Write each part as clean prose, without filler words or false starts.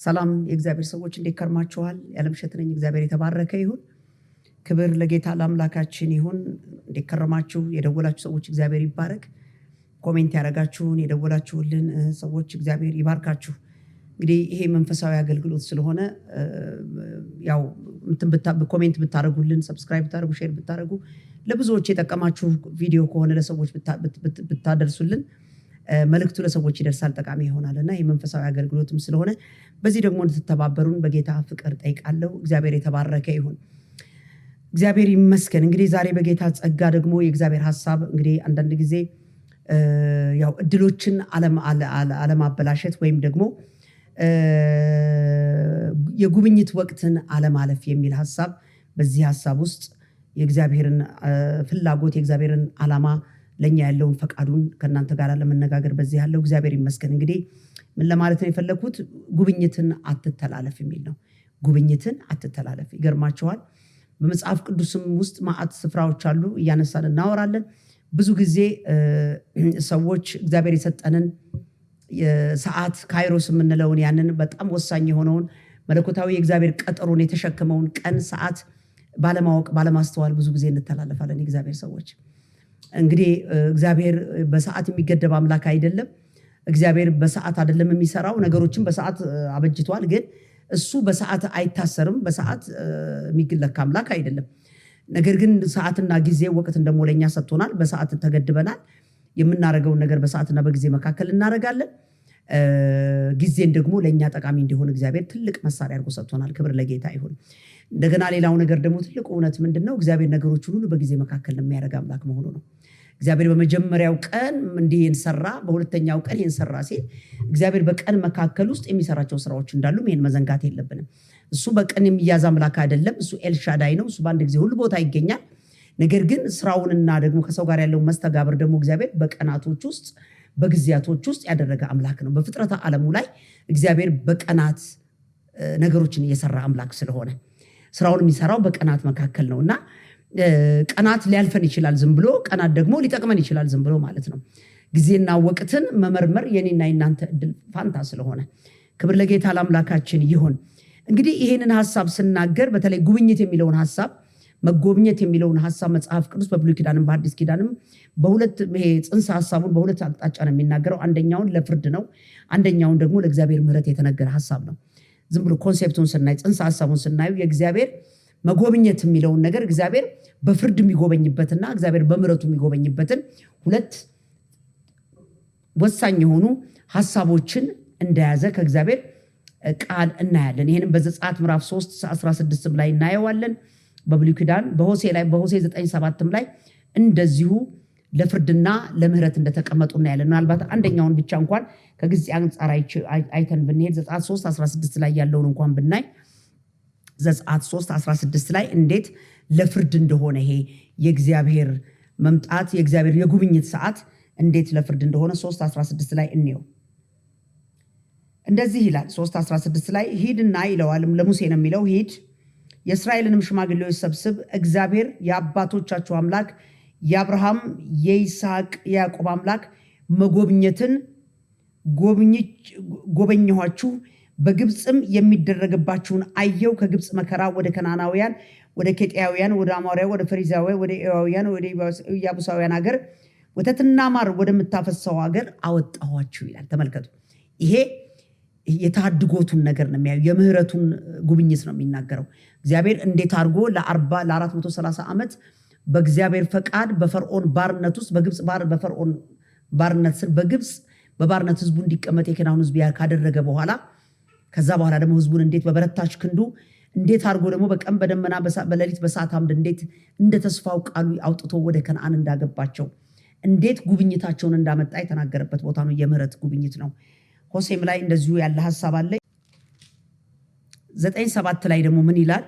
ሰላም የእግዚአብሔር ሰዎች፣ እንዴት ከርማችኋል? ያለምሸት ነኝ። እግዚአብሔር የተባረከ ይሁን። ክብር ለጌታ ለአምላካችን ይሁን። እንዴት ከረማችሁ? የደወላችሁ ሰዎች እግዚአብሔር ይባረክ። Comment ያደረጋችሁን፣ የደወላችሁልን ሰዎች እግዚአብሔር ይባርካችሁ። እንግዲህ ይሄ መንፈሳዊ አገልግሎት ስለሆነ ያው comment ብታደርጉልን፣ subscribe ብታደርጉ፣ share ብታደርጉ፣ ለብዙዎች የጠቀማችሁ ቪዲዮ ከሆነ ለሰዎች ብታደርሱልን መልእክቱ ለሰዎች ይደርሳል፣ ጠቃሚ ይሆናል። እና የመንፈሳዊ አገልግሎትም ስለሆነ በዚህ ደግሞ እንድትተባበሩን በጌታ ፍቅር ጠይቃለሁ። እግዚአብሔር የተባረከ ይሁን። እግዚአብሔር ይመስገን። እንግዲህ ዛሬ በጌታ ጸጋ ደግሞ የእግዚአብሔር ሀሳብ፣ እንግዲህ አንዳንድ ጊዜ ያው እድሎችን አለማበላሸት ወይም ደግሞ የጉብኝት ወቅትን አለማለፍ የሚል ሀሳብ፣ በዚህ ሀሳብ ውስጥ የእግዚአብሔርን ፍላጎት፣ የእግዚአብሔርን ዓላማ፣ ለእኛ ያለውን ፈቃዱን ከእናንተ ጋር ለመነጋገር በዚህ ያለው እግዚአብሔር ይመስገን። እንግዲህ ምን ለማለት ነው የፈለግኩት? ጉብኝትን አትተላለፍ የሚል ነው። ጉብኝትን አትተላለፍ። ይገርማችኋል። በመጽሐፍ ቅዱስም ውስጥ ማዕት ስፍራዎች አሉ፣ እያነሳን እናወራለን። ብዙ ጊዜ ሰዎች እግዚአብሔር የሰጠንን ሰዓት፣ ካይሮስ የምንለውን፣ ያንን በጣም ወሳኝ የሆነውን መለኮታዊ የእግዚአብሔር ቀጠሮን የተሸከመውን ቀን ሰዓት ባለማወቅ፣ ባለማስተዋል ብዙ ጊዜ እንተላለፋለን። የእግዚአብሔር ሰዎች፣ እንግዲህ እግዚአብሔር በሰዓት የሚገደብ አምላክ አይደለም። እግዚአብሔር በሰዓት አይደለም የሚሰራው። ነገሮችን በሰዓት አበጅቷል፣ ግን እሱ በሰዓት አይታሰርም። በሰዓት የሚለካ አምላክ አይደለም። ነገር ግን ሰዓትና ጊዜ ወቅትን ደግሞ ለእኛ ሰጥቶናል። በሰዓት ተገድበናል። የምናደርገውን ነገር በሰዓትና በጊዜ መካከል እናደርጋለን። ጊዜን ደግሞ ለእኛ ጠቃሚ እንዲሆን እግዚአብሔር ትልቅ መሳሪያ አድርጎ ሰጥቶናል። ክብር ለጌታ ይሁን። እንደገና ሌላው ነገር ደግሞ ትልቁ እውነት ምንድን ነው? እግዚአብሔር ነገሮችን ሁሉ በጊዜ መካከል የሚያደርግ አምላክ መሆኑ ነው። እግዚአብሔር በመጀመሪያው ቀን እንዲህ ይህን ሰራ፣ በሁለተኛው ቀን ይህን ሰራ ሲል እግዚአብሔር በቀን መካከል ውስጥ የሚሰራቸው ስራዎች እንዳሉ ይህን መዘንጋት የለብንም። እሱ በቀን የሚያዝ አምላክ አይደለም። እሱ ኤልሻዳይ ነው። እሱ በአንድ ጊዜ ሁሉ ቦታ ይገኛል። ነገር ግን ስራውንና ደግሞ ከሰው ጋር ያለውን መስተጋብር ደግሞ እግዚአብሔር በቀናቶች ውስጥ፣ በጊዜያቶች ውስጥ ያደረገ አምላክ ነው። በፍጥረተ ዓለሙ ላይ እግዚአብሔር በቀናት ነገሮችን እየሰራ አምላክ ስለሆነ ስራውን የሚሰራው በቀናት መካከል ነው። እና ቀናት ሊያልፈን ይችላል ዝም ብሎ፣ ቀናት ደግሞ ሊጠቅመን ይችላል ዝም ብሎ ማለት ነው። ጊዜና ወቅትን መመርመር የኔና የናንተ እድል ፋንታ ስለሆነ ክብር ለጌታ ለአምላካችን ይሁን። እንግዲህ ይሄንን ሀሳብ ስናገር በተለይ ጉብኝት የሚለውን ሀሳብ፣ መጎብኘት የሚለውን ሀሳብ መጽሐፍ ቅዱስ በብሉይ ኪዳንም በአዲስ ኪዳንም በሁለት ይሄ ጽንሰ ሀሳቡን በሁለት አቅጣጫ ነው የሚናገረው። አንደኛውን ለፍርድ ነው፣ አንደኛውን ደግሞ ለእግዚአብሔር ምሕረት የተነገረ ሀሳብ ነው። ዝም ብሎ concept ኡን ስናይ፣ ጽንሰ ሀሳቡን ስናዩ፣ የእግዚአብሔር መጎብኘት የሚለውን ነገር እግዚአብሔር በፍርድ የሚጎበኝበትና እግዚአብሔር በምሕረቱ የሚጎበኝበትን ሁለት ወሳኝ የሆኑ ሀሳቦችን እንደያዘ ከእግዚአብሔር ቃል እናያለን። ይህንም በዘጸአት ምዕራፍ 3 16 ላይ እናየዋለን። በብሉይ ኪዳን በሆሴ ላይ፣ በሆሴ 9 7 ላይ እንደዚሁ ለፍርድና ለምህረት እንደተቀመጡ እናያለን። ምናልባት አንደኛውን ብቻ እንኳን ከጊዜ አንጻር አይተን ብንሄድ ዘጸአት 3 16 ላይ ያለውን እንኳን ብናይ፣ ዘጸአት 3 16 ላይ እንዴት ለፍርድ እንደሆነ፣ ይሄ የእግዚአብሔር መምጣት፣ የእግዚአብሔር የጉብኝት ሰዓት እንዴት ለፍርድ እንደሆነ 3 16 ላይ እንየው። እንደዚህ ይላል፣ 3 16 ላይ ሂድና ይለዋል፣ ለሙሴ ነው የሚለው፣ ሂድ፣ የእስራኤልንም ሽማግሌዎች ሰብስብ፣ እግዚአብሔር የአባቶቻቸው አምላክ፣ የአብርሃም፣ የይስሐቅ፣ የያዕቆብ አምላክ መጎብኘትን ጎበኘኋችሁ፣ በግብፅም የሚደረግባችሁን አየሁ። ከግብፅ መከራ ወደ ከነዓናውያን፣ ወደ ኬጢያውያን፣ ወደ አሞራውያን፣ ወደ ፈሪዛውያን፣ ወደ ኤዋውያን፣ ወደ ኢያቡሳውያን ሀገር፣ ወተትና ማር ወደምታፈሰው ሀገር አወጣኋችሁ ይላል። ተመልከቱ። ይሄ የተሃድጎቱን ነገር ነው የሚያዩ፣ የምህረቱን ጉብኝት ነው የሚናገረው። እግዚአብሔር እንዴት አድርጎ ለ430 ዓመት በእግዚአብሔር ፈቃድ በፈርዖን ባርነት ውስጥ፣ በግብፅ በፈርዖን ባርነት ስር፣ በግብፅ በባርነት ህዝቡ እንዲቀመጥ የከነዓን ህዝብ ካደረገ በኋላ፣ ከዛ በኋላ ደግሞ ህዝቡን እንዴት በበረታች ክንዱ፣ እንዴት አድርጎ ደግሞ በቀን በደመና በሌሊት በእሳት አምድ እንዴት እንደ ተስፋው ቃሉ አውጥቶ ወደ ከነዓን እንዳገባቸው፣ እንዴት ጉብኝታቸውን እንዳመጣ የተናገረበት ቦታ ነው። የምህረት ጉብኝት ነው። ሆሴም ላይ እንደዚሁ ያለ ሀሳብ አለ። 9:7 ላይ ደግሞ ምን ይላል?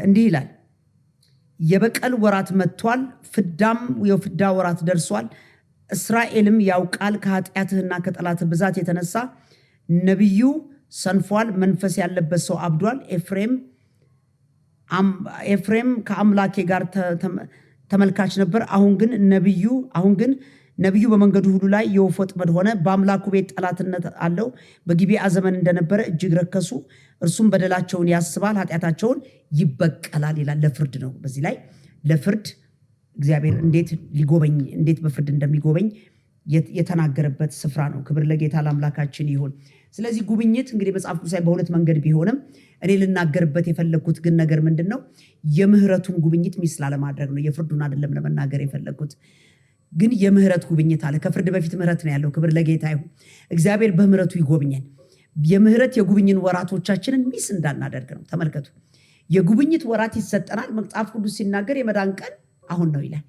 እንዲህ ይላል፣ የበቀል ወራት መጥቷል፣ ፍዳም የፍዳ ወራት ደርሷል። እስራኤልም ያውቃል። ከኃጢአትህና ከጠላትህ ብዛት የተነሳ ነቢዩ ሰንፏል፣ መንፈስ ያለበት ሰው አብዷል። ኤፍሬም ከአምላኬ ጋር ተመልካች ነበር። አሁን ግን ነቢዩ አሁን ግን ነቢዩ በመንገዱ ሁሉ ላይ የወፍ ወጥመድ ሆነ። በአምላኩ ቤት ጠላትነት አለው። በጊብዓ ዘመን እንደነበረ እጅግ ረከሱ። እርሱም በደላቸውን ያስባል፣ ኃጢአታቸውን ይበቀላል ይላል። ለፍርድ ነው። በዚህ ላይ ለፍርድ እግዚአብሔር እንዴት ሊጎበኝ፣ እንዴት በፍርድ እንደሚጎበኝ የተናገረበት ስፍራ ነው። ክብር ለጌታ ለአምላካችን ይሁን። ስለዚህ ጉብኝት እንግዲህ መጽሐፍ ቅዱሳዊ በሁለት መንገድ ቢሆንም እኔ ልናገርበት የፈለግኩት ግን ነገር ምንድን ነው? የምህረቱን ጉብኝት miss ላለማድረግ ነው። የፍርዱን አይደለም ለመናገር የፈለግኩት። ግን የምህረት ጉብኝት አለ። ከፍርድ በፊት ምህረት ነው ያለው። ክብር ለጌታ ይሁን። እግዚአብሔር በምህረቱ ይጎብኘን። የምህረት የጉብኝን ወራቶቻችንን miss እንዳናደርግ ነው። ተመልከቱ፣ የጉብኝት ወራት ይሰጠናል። መጽሐፍ ቅዱስ ሲናገር የመዳን ቀን አሁን ነው ይላል።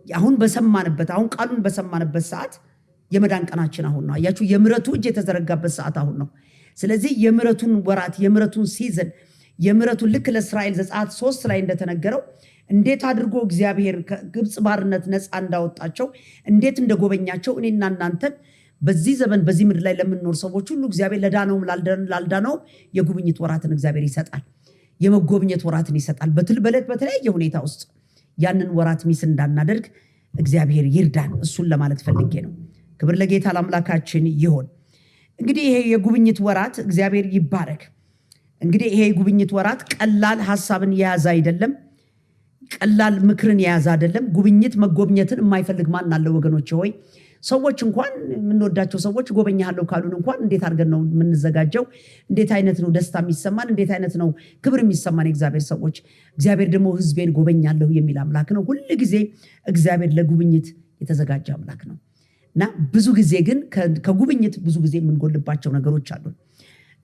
አሁን በሰማንበት፣ አሁን ቃሉን በሰማንበት ሰዓት የመዳን ቀናችን አሁን ነው። አያችሁ፣ የምህረቱ እጅ የተዘረጋበት ሰዓት አሁን ነው። ስለዚህ የምህረቱን ወራት፣ የምህረቱን season፣ የምህረቱን ልክ ለእስራኤል ዘጸአት 3 ላይ እንደተነገረው እንዴት አድርጎ እግዚአብሔር ከግብፅ ባርነት ነፃ እንዳወጣቸው፣ እንዴት እንደጎበኛቸው፣ እኔና እናንተን በዚህ ዘመን በዚህ ምድር ላይ ለምንኖር ሰዎች ሁሉ እግዚአብሔር ለዳነውም ላልዳነውም የጉብኝት ወራትን እግዚአብሔር ይሰጣል። የመጎብኘት ወራትን ይሰጣል። በለት በተለያየ ሁኔታ ውስጥ ያንን ወራት miss እንዳናደርግ እግዚአብሔር ይርዳን። እሱን ለማለት ፈልጌ ነው። ክብር ለጌታ ለአምላካችን ይሁን። እንግዲህ ይሄ የጉብኝት ወራት፣ እግዚአብሔር ይባረክ። እንግዲህ ይሄ የጉብኝት ወራት ቀላል ሀሳብን የያዘ አይደለም። ቀላል ምክርን የያዘ አይደለም። ጉብኝት፣ መጎብኘትን የማይፈልግ ማን አለ ወገኖች ሆይ? ሰዎች እንኳን፣ የምንወዳቸው ሰዎች ጎበኛለሁ ካሉን እንኳን እንዴት አድርገን ነው የምንዘጋጀው? እንዴት አይነት ነው ደስታ የሚሰማን? እንዴት አይነት ነው ክብር የሚሰማን? የእግዚአብሔር ሰዎች፣ እግዚአብሔር ደግሞ ሕዝቤን ጎበኛለሁ የሚል አምላክ ነው። ሁል ጊዜ እግዚአብሔር ለጉብኝት የተዘጋጀ አምላክ ነው። እና ብዙ ጊዜ ግን ከጉብኝት ብዙ ጊዜ የምንጎልባቸው ነገሮች አሉ።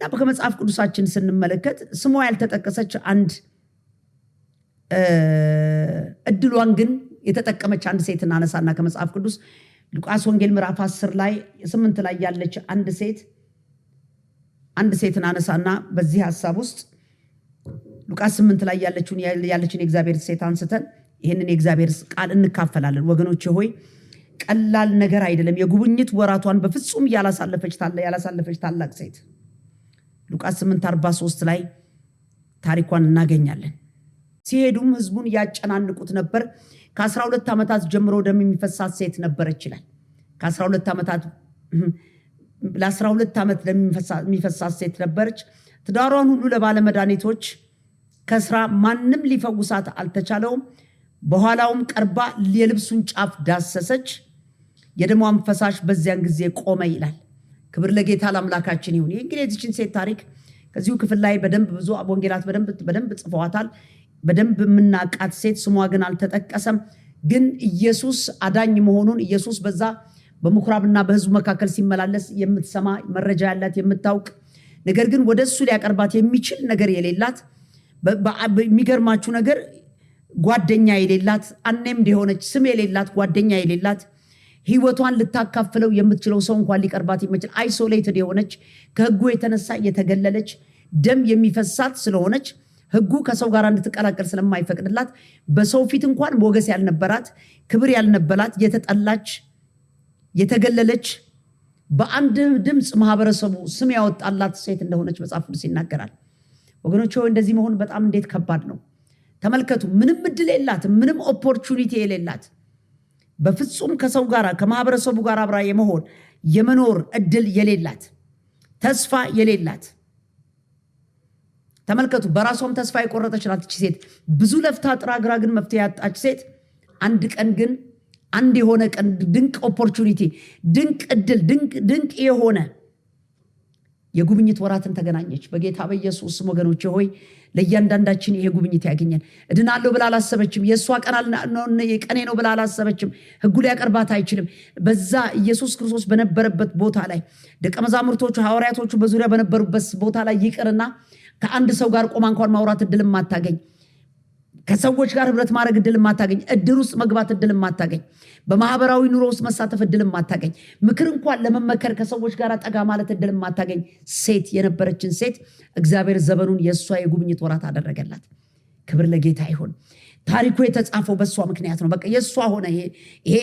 እና ከመጽሐፍ ቅዱሳችን ስንመለከት ስሟ ያልተጠቀሰች አንድ፣ እድሏን ግን የተጠቀመች አንድ ሴት እናነሳና ከመጽሐፍ ቅዱስ ሉቃስ ወንጌል ምዕራፍ 10 ላይ 8 ላይ ያለች አንድ ሴትን አነሳና በዚህ ሀሳብ ውስጥ ሉቃስ 8 ላይ ያለችን የእግዚአብሔር ሴት አንስተን ይህንን የእግዚአብሔር ቃል እንካፈላለን። ወገኖቼ ሆይ፣ ቀላል ነገር አይደለም። የጉብኝት ወራቷን በፍጹም ያላሳለፈች ታላቅ ሴት ሉቃስ 8 43 ላይ ታሪኳን እናገኛለን። ሲሄዱም ህዝቡን ያጨናንቁት ነበር። ከ12 ዓመታት ጀምሮ ደም የሚፈሳት ሴት ነበረች ይላል። ከ12 ዓመታት፣ ለ12 ዓመት ደም የሚፈሳት ሴት ነበረች። ትዳሯን ሁሉ ለባለመድኃኒቶች ከስራ ማንም ሊፈውሳት አልተቻለውም። በኋላውም ቀርባ የልብሱን ጫፍ ዳሰሰች፣ የደሟም ፈሳሽ በዚያን ጊዜ ቆመ ይላል። ክብር ለጌታ ለአምላካችን ይሁን። ይህ እንግዲህ የዚችን ሴት ታሪክ ከዚሁ ክፍል ላይ በደንብ ብዙ ወንጌላት በደንብ ጽፈዋታል። በደንብ የምናውቃት ሴት፣ ስሟ ግን አልተጠቀሰም። ግን ኢየሱስ አዳኝ መሆኑን፣ ኢየሱስ በዛ በምኩራብና በሕዝቡ መካከል ሲመላለስ የምትሰማ፣ መረጃ ያላት፣ የምታውቅ፣ ነገር ግን ወደ እሱ ሊያቀርባት የሚችል ነገር የሌላት፣ የሚገርማችሁ ነገር ጓደኛ የሌላት፣ unnamed የሆነች፣ ስም የሌላት፣ ጓደኛ የሌላት፣ ህይወቷን ልታካፍለው የምትችለው ሰው እንኳን ሊቀርባት የማይችል፣ isolated የሆነች፣ ከህጉ የተነሳ የተገለለች፣ ደም የሚፈሳት ስለሆነች ህጉ ከሰው ጋር እንድትቀላቀል ስለማይፈቅድላት በሰው ፊት እንኳን ሞገስ ያልነበራት፣ ክብር ያልነበራት፣ የተጠላች፣ የተገለለች፣ በአንድ ድምፅ ማህበረሰቡ ስም ያወጣላት ሴት እንደሆነች መጽሐፍ ቅዱስ ይናገራል። ወገኖች ሆይ፣ እንደዚህ መሆን በጣም እንዴት ከባድ ነው። ተመልከቱ፣ ምንም እድል የላትም፣ ምንም opportunity የሌላት፣ በፍጹም ከሰው ጋር ከማህበረሰቡ ጋር አብራ የመሆን የመኖር እድል የሌላት፣ ተስፋ የሌላት። ተመልከቱ፣ በራሷም ተስፋ የቆረጠች ናት ይቺ ሴት። ብዙ ለፍታ ጥራ ግራ ግን መፍትሄ ያጣች ሴት አንድ ቀን ግን፣ አንድ የሆነ ቀን ድንቅ opportunity፣ ድንቅ እድል፣ ድንቅ የሆነ የጉብኝት ወራትን ተገናኘች። በጌታ በኢየሱስ ስም ወገኖቼ ሆይ፣ ለእያንዳንዳችን ይሄ ጉብኝት ያገኘን። እድናለሁ ብላ አላሰበችም። የእሷ ቀኔ ነው ብላ አላሰበችም። ሕጉ ሊያቀርባት አይችልም። በዛ ኢየሱስ ክርስቶስ በነበረበት ቦታ ላይ፣ ደቀ መዛሙርቶቹ ሐዋርያቶቹ በዙሪያ በነበሩበት ቦታ ላይ ይቅርና ከአንድ ሰው ጋር ቆማ እንኳን ማውራት እድል የማታገኝ፣ ከሰዎች ጋር ህብረት ማድረግ እድል የማታገኝ፣ እድር ውስጥ መግባት እድል የማታገኝ፣ በማህበራዊ ኑሮ ውስጥ መሳተፍ እድል የማታገኝ፣ ምክር እንኳን ለመመከር ከሰዎች ጋር ጠጋ ማለት እድል የማታገኝ ሴት የነበረችን ሴት እግዚአብሔር ዘመኑን የእሷ የጉብኝት ወራት አደረገላት። ክብር ለጌታ ይሁን። ታሪኩ የተጻፈው በእሷ ምክንያት ነው። በቃ የእሷ ሆነ። ይሄ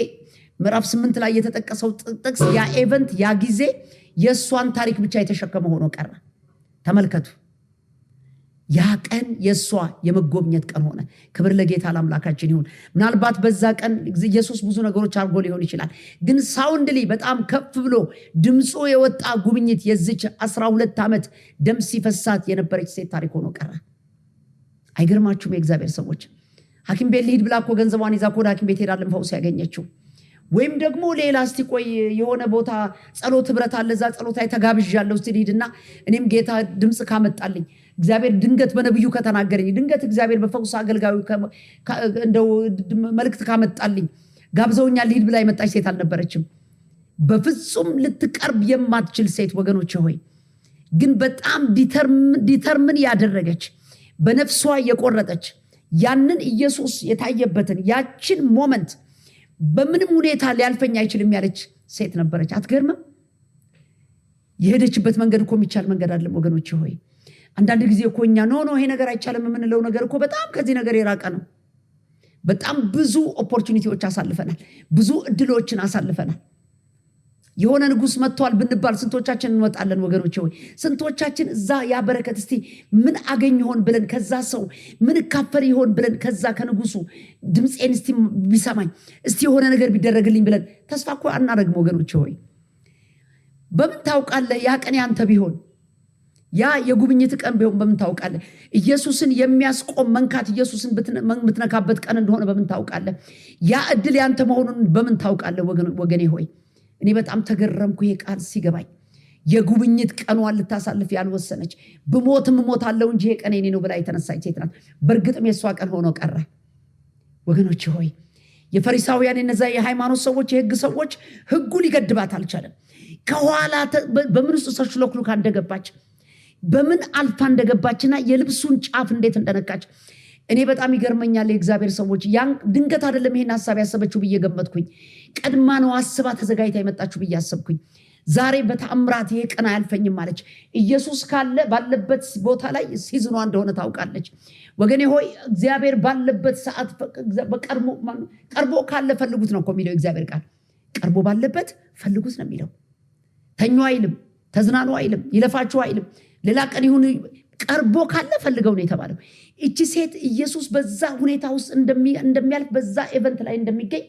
ምዕራፍ 8 ላይ የተጠቀሰው ጥቅስ፣ ያ event፣ ያ ጊዜ የእሷን ታሪክ ብቻ የተሸከመ ሆኖ ቀረ። ተመልከቱ። ያ ቀን የእሷ የመጎብኘት ቀን ሆነ። ክብር ለጌታ ለአምላካችን ይሁን። ምናልባት በዛ ቀን ኢየሱስ ብዙ ነገሮች አድርጎ ሊሆን ይችላል። ግን soundly በጣም ከፍ ብሎ ድምፁ የወጣ ጉብኝት የዚች 12 ዓመት ደም ሲፈሳት የነበረች ሴት ታሪክ ሆኖ ቀረ። አይገርማችሁም? የእግዚአብሔር ሰዎች፣ ሐኪም ቤት ልሂድ ብላ እኮ ገንዘቧን ይዛ እኮ ወደ ሐኪም ቤት ሄዳለን ፈውስ ያገኘችው፣ ወይም ደግሞ ሌላ፣ እስቲ ቆይ የሆነ ቦታ ጸሎት ህብረት አለ፣ እዛ ጸሎት ላይ ተጋብዣለሁ፣ እስቲ ልሂድና እኔም ጌታ ድምፅ ካመጣልኝ፣ እግዚአብሔር ድንገት በነብዩ ከተናገረኝ፣ ድንገት እግዚአብሔር በፈውስ አገልጋዩ እንደው መልእክት ካመጣልኝ፣ ጋብዘውኛል፣ ልሂድ ብላ የመጣች ሴት አልነበረችም። በፍጹም ልትቀርብ የማትችል ሴት፣ ወገኖች ሆይ፣ ግን በጣም determine ያደረገች፣ በነፍሷ የቆረጠች፣ ያንን ኢየሱስ የታየበትን ያችን moment በምንም ሁኔታ ሊያልፈኝ አይችልም ያለች ሴት ነበረች። አትገርምም? የሄደችበት መንገድ እኮ የሚቻል መንገድ አይደለም፣ ወገኖች ሆይ። አንዳንድ ጊዜ እኮ እኛ no, no፣ ይሄ ነገር አይቻልም የምንለው ነገር እኮ በጣም ከዚህ ነገር የራቀ ነው። በጣም ብዙ opportunity ዎች አሳልፈናል። ብዙ እድሎችን አሳልፈናል። የሆነ ንጉስ መጥቷል ብንባል ስንቶቻችን እንወጣለን? ወገኖች ሆይ፣ ስንቶቻችን እዛ ያ በረከት እስቲ ምን አገኝ ይሆን ብለን፣ ከዛ ሰው ምን እካፈል ይሆን ብለን፣ ከዛ ከንጉሱ ድምፄን እስቲ ቢሰማኝ፣ እስቲ የሆነ ነገር ቢደረግልኝ ብለን ተስፋ እኮ አናደርግም። ወገኖች ሆይ፣ በምን ታውቃለህ? ያ ቀን ያንተ ቢሆን፣ ያ የጉብኝት ቀን ቢሆን በምን ታውቃለህ? ኢየሱስን የሚያስቆም መንካት፣ ኢየሱስን የምትነካበት ቀን እንደሆነ በምን ታውቃለህ? ያ እድል ያንተ መሆኑን በምን ታውቃለህ? ወገኔ ሆይ፣ እኔ በጣም ተገረምኩ ይሄ ቃል ሲገባኝ። የጉብኝት ቀኗን ልታሳልፍ ያልወሰነች፣ ብሞትም እሞታለሁ እንጂ ይሄ ቀን የኔ ነው ብላ የተነሳች ሴት ናት። በእርግጥም የእሷ ቀን ሆኖ ቀረ። ወገኖች ሆይ፣ የፈሪሳውያን እነዛ የሃይማኖት ሰዎች፣ የህግ ሰዎች ህጉ ሊገድባት አልቻለም። ከኋላ በምን ውስጥ ተሽሎክሉካ እንደገባች፣ በምን አልፋ እንደገባችና የልብሱን ጫፍ እንዴት እንደነካች እኔ በጣም ይገርመኛል። የእግዚአብሔር ሰዎች፣ ያን ድንገት አይደለም ይሄን ሀሳብ ያሰበችው ብዬ ገመትኩኝ። ቀድማ ነው አስባ ተዘጋጅታ የመጣችው ብዬ አሰብኩኝ። ዛሬ በተአምራት ይሄ ቀን አያልፈኝም አለች። ኢየሱስ ካለ ባለበት ቦታ ላይ season ኗ እንደሆነ ታውቃለች። ወገኔ ሆይ፣ እግዚአብሔር ባለበት ሰዓት ቀርቦ ካለ ፈልጉት ነው እኮ የሚለው እግዚአብሔር ቃል። ቀርቦ ባለበት ፈልጉት ነው የሚለው። ተኙ አይልም፣ ተዝናኑ አይልም፣ ይለፋችሁ አይልም፣ ሌላ ቀን ይሁን፣ ቀርቦ ካለ ፈልገው ነው የተባለው። እቺ ሴት ኢየሱስ በዛ ሁኔታ ውስጥ እንደሚያልፍ፣ በዛ event ላይ እንደሚገኝ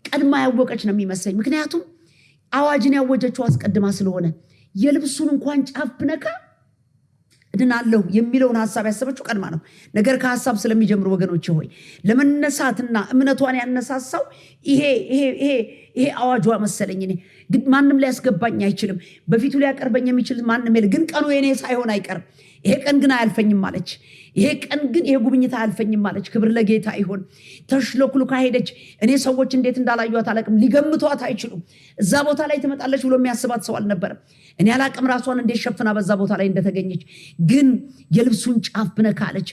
ቀድማ ያወቀች ነው የሚመስለኝ። ምክንያቱም አዋጅን ያወጀችው አስቀድማ ስለሆነ፣ የልብሱን እንኳን ጫፍ ብነካ እድናለሁ የሚለውን ሀሳብ ያሰበችው ቀድማ ነው። ነገር ከሀሳብ ስለሚጀምር፣ ወገኖች ሆይ፣ ለመነሳትና እምነቷን ያነሳሳው ይሄ አዋጇ መሰለኝ። እኔ ግን ማንም ሊያስገባኝ አይችልም፣ በፊቱ ሊያቀርበኝ የሚችል ማንም የለ፣ ግን ቀኑ የኔ ሳይሆን አይቀርም። ይሄ ቀን ግን አያልፈኝም አለች። ይሄ ቀን ግን፣ ይሄ ጉብኝት አያልፈኝም አለች። ክብር ለጌታ ይሁን። ተሽሎክሉካ ሄደች። እኔ ሰዎች እንዴት እንዳላዩት አላቅም። ሊገምቷት አይችሉም። እዛ ቦታ ላይ ትመጣለች ብሎ የሚያስባት ሰው አልነበረም። እኔ አላቅም ራሷን እንዴት ሸፍና በዛ ቦታ ላይ እንደተገኘች። ግን የልብሱን ጫፍ ብነካ አለች።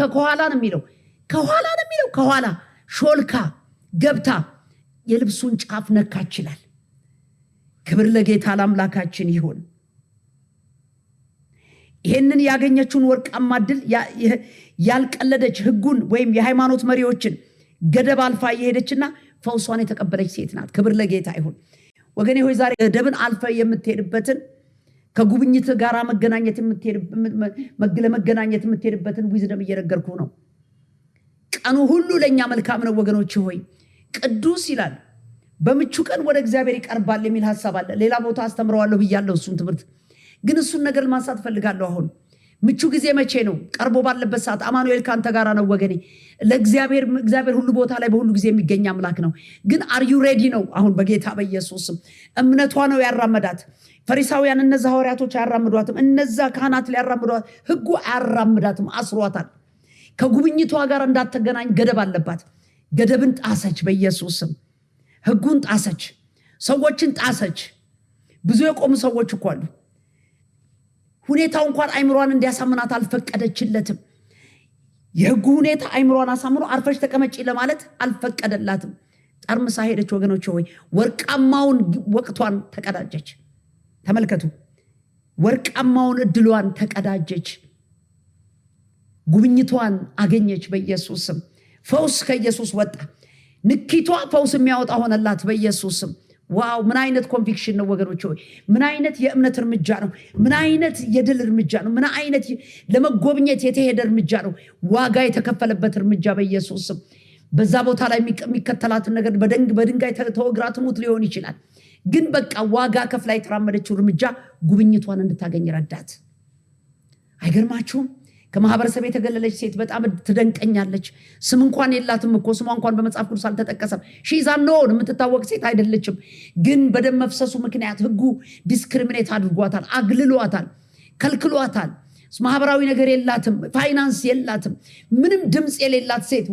ከኋላ ነው የሚለው፣ ከኋላ ነው የሚለው፣ ከኋላ ሾልካ ገብታ የልብሱን ጫፍ ነካች ይላል። ክብር ለጌታ ለአምላካችን ይሁን። ይሄንን ያገኘችውን ወርቃማ ድል ያልቀለደች፣ ህጉን ወይም የሃይማኖት መሪዎችን ገደብ አልፋ የሄደችና ፈውሷን የተቀበለች ሴት ናት። ክብር ለጌታ ይሁን። ወገኔ ሆይ፣ ዛሬ ገደብን አልፈ የምትሄድበትን፣ ከጉብኝት ጋር ለመገናኘት የምትሄድበትን wisdom እየነገርኩ ነው። ቀኑ ሁሉ ለእኛ መልካም ነው፣ ወገኖች ሆይ። ቅዱስ ይላል፣ በምቹ ቀን ወደ እግዚአብሔር ይቀርባል የሚል ሀሳብ አለ። ሌላ ቦታ አስተምረዋለሁ ብያለሁ እሱን ትምህርት፣ ግን እሱን ነገር ማንሳት ፈልጋለሁ። አሁን ምቹ ጊዜ መቼ ነው? ቀርቦ ባለበት ሰዓት። አማኑኤል ከአንተ ጋር ነው፣ ወገኔ። ለእግዚአብሔር እግዚአብሔር ሁሉ ቦታ ላይ በሁሉ ጊዜ የሚገኝ አምላክ ነው። ግን are you ready ነው? አሁን በጌታ በኢየሱስ ስም እምነቷ ነው ያራመዳት። ፈሪሳውያን እነዛ ሐዋርያቶች አያራምዷትም። እነዛ ካህናት ሊያራምዷት፣ ህጉ አያራምዳትም፣ አስሯታል። ከጉብኝቷ ጋር እንዳትገናኝ ገደብ አለባት። ገደብን ጣሰች፣ በኢየሱስ ስም ህጉን ጣሰች፣ ሰዎችን ጣሰች። ብዙ የቆሙ ሰዎች እኮ አሉ። ሁኔታው እንኳን አይምሯን እንዲያሳምናት አልፈቀደችለትም። የህጉ ሁኔታ አይምሯን አሳምኖ አርፈሽ ተቀመጪ ለማለት አልፈቀደላትም። ጠርምሳ ሄደች። ወገኖች ሆይ፣ ወርቃማውን ወቅቷን ተቀዳጀች። ተመልከቱ፣ ወርቃማውን እድሏን ተቀዳጀች። ጉብኝቷን አገኘች። በኢየሱስ ስም ፈውስ ከኢየሱስ ወጣ። ንኪቷ ፈውስ የሚያወጣ ሆነላት። በኢየሱስ ስም Wow! ምን አይነት conviction ነው ወገኖች ሆይ! ምን አይነት የእምነት እርምጃ ነው! ምን አይነት የድል እርምጃ ነው! ምን አይነት ለመጎብኘት የተሄደ እርምጃ ነው! ዋጋ የተከፈለበት እርምጃ በኢየሱስ ስም። በዛ ቦታ ላይ የሚከተላትን ነገር በድንጋይ ተወግራ ትሙት ሊሆን ይችላል። ግን በቃ ዋጋ ከፍላ የተራመደችው እርምጃ ጉብኝቷን እንድታገኝ ረዳት። አይገርማችሁም? ከማህበረሰብ የተገለለች ሴት በጣም ትደንቀኛለች። ስም እንኳን የላትም እኮ፣ ስሟ እንኳን በመጽሐፍ ቅዱስ አልተጠቀሰም። She's unknown፣ የምትታወቅ ሴት አይደለችም። ግን በደም መፍሰሱ ምክንያት ህጉ discriminate አድርጓታል፣ አግልሏታል፣ ከልክሏታል። ማህበራዊ ነገር የላትም፣ ፋይናንስ የላትም፣ ምንም ድምፅ የሌላት ሴት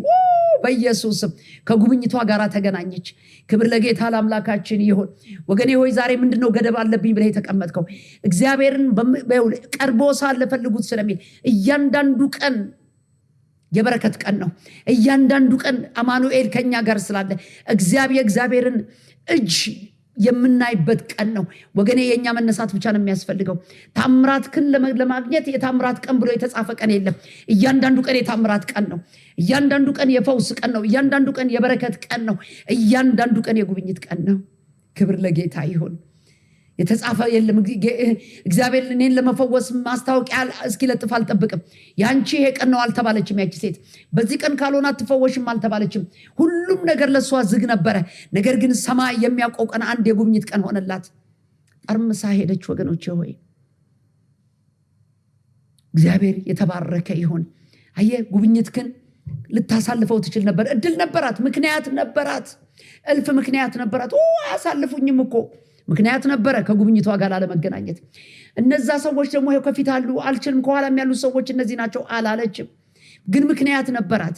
በኢየሱስም ከጉብኝቷ ጋር ተገናኘች። ክብር ለጌታ ለአምላካችን ይሁን። ወገኔ ሆይ፣ ዛሬ ምንድነው ገደብ አለብኝ ብለህ የተቀመጥከው? እግዚአብሔርን ቀርቦ ሳለ ፈልጉት ስለሚል እያንዳንዱ ቀን የበረከት ቀን ነው። እያንዳንዱ ቀን አማኑኤል ከኛ ጋር ስላለ እግዚአብሔርን እጅ የምናይበት ቀን ነው ወገኔ። የእኛ መነሳት ብቻ ነው የሚያስፈልገው። ታምራትክን ለማግኘት የታምራት ቀን ብሎ የተጻፈ ቀን የለም። እያንዳንዱ ቀን የታምራት ቀን ነው። እያንዳንዱ ቀን የፈውስ ቀን ነው። እያንዳንዱ ቀን የበረከት ቀን ነው። እያንዳንዱ ቀን የጉብኝት ቀን ነው። ክብር ለጌታ ይሁን። የተጻፈ የለም። እግዚአብሔር እኔን ለመፈወስ ማስታወቂያ እስኪለጥፍ አልጠብቅም። ያንቺ ይሄ ቀን ነው አልተባለችም። ያቺ ሴት በዚህ ቀን ካልሆነ አትፈወሽም አልተባለችም። ሁሉም ነገር ለእሷ ዝግ ነበረ። ነገር ግን ሰማይ የሚያውቀው ቀን አንድ የጉብኝት ቀን ሆነላት። ጠርምሳ ሄደች። ወገኖቼ ሆይ፣ እግዚአብሔር የተባረከ ይሁን። አየህ፣ ጉብኝትክን ልታሳልፈው ትችል ነበር። እድል ነበራት፣ ምክንያት ነበራት፣ እልፍ ምክንያት ነበራት። አያሳልፉኝም እኮ፣ ምክንያት ነበረ ከጉብኝቷ ጋር ላለመገናኘት። እነዛ ሰዎች ደግሞ ይኸው ከፊት አሉ፣ አልችልም፣ ከኋላም ያሉ ሰዎች እነዚህ ናቸው አላለችም። ግን ምክንያት ነበራት።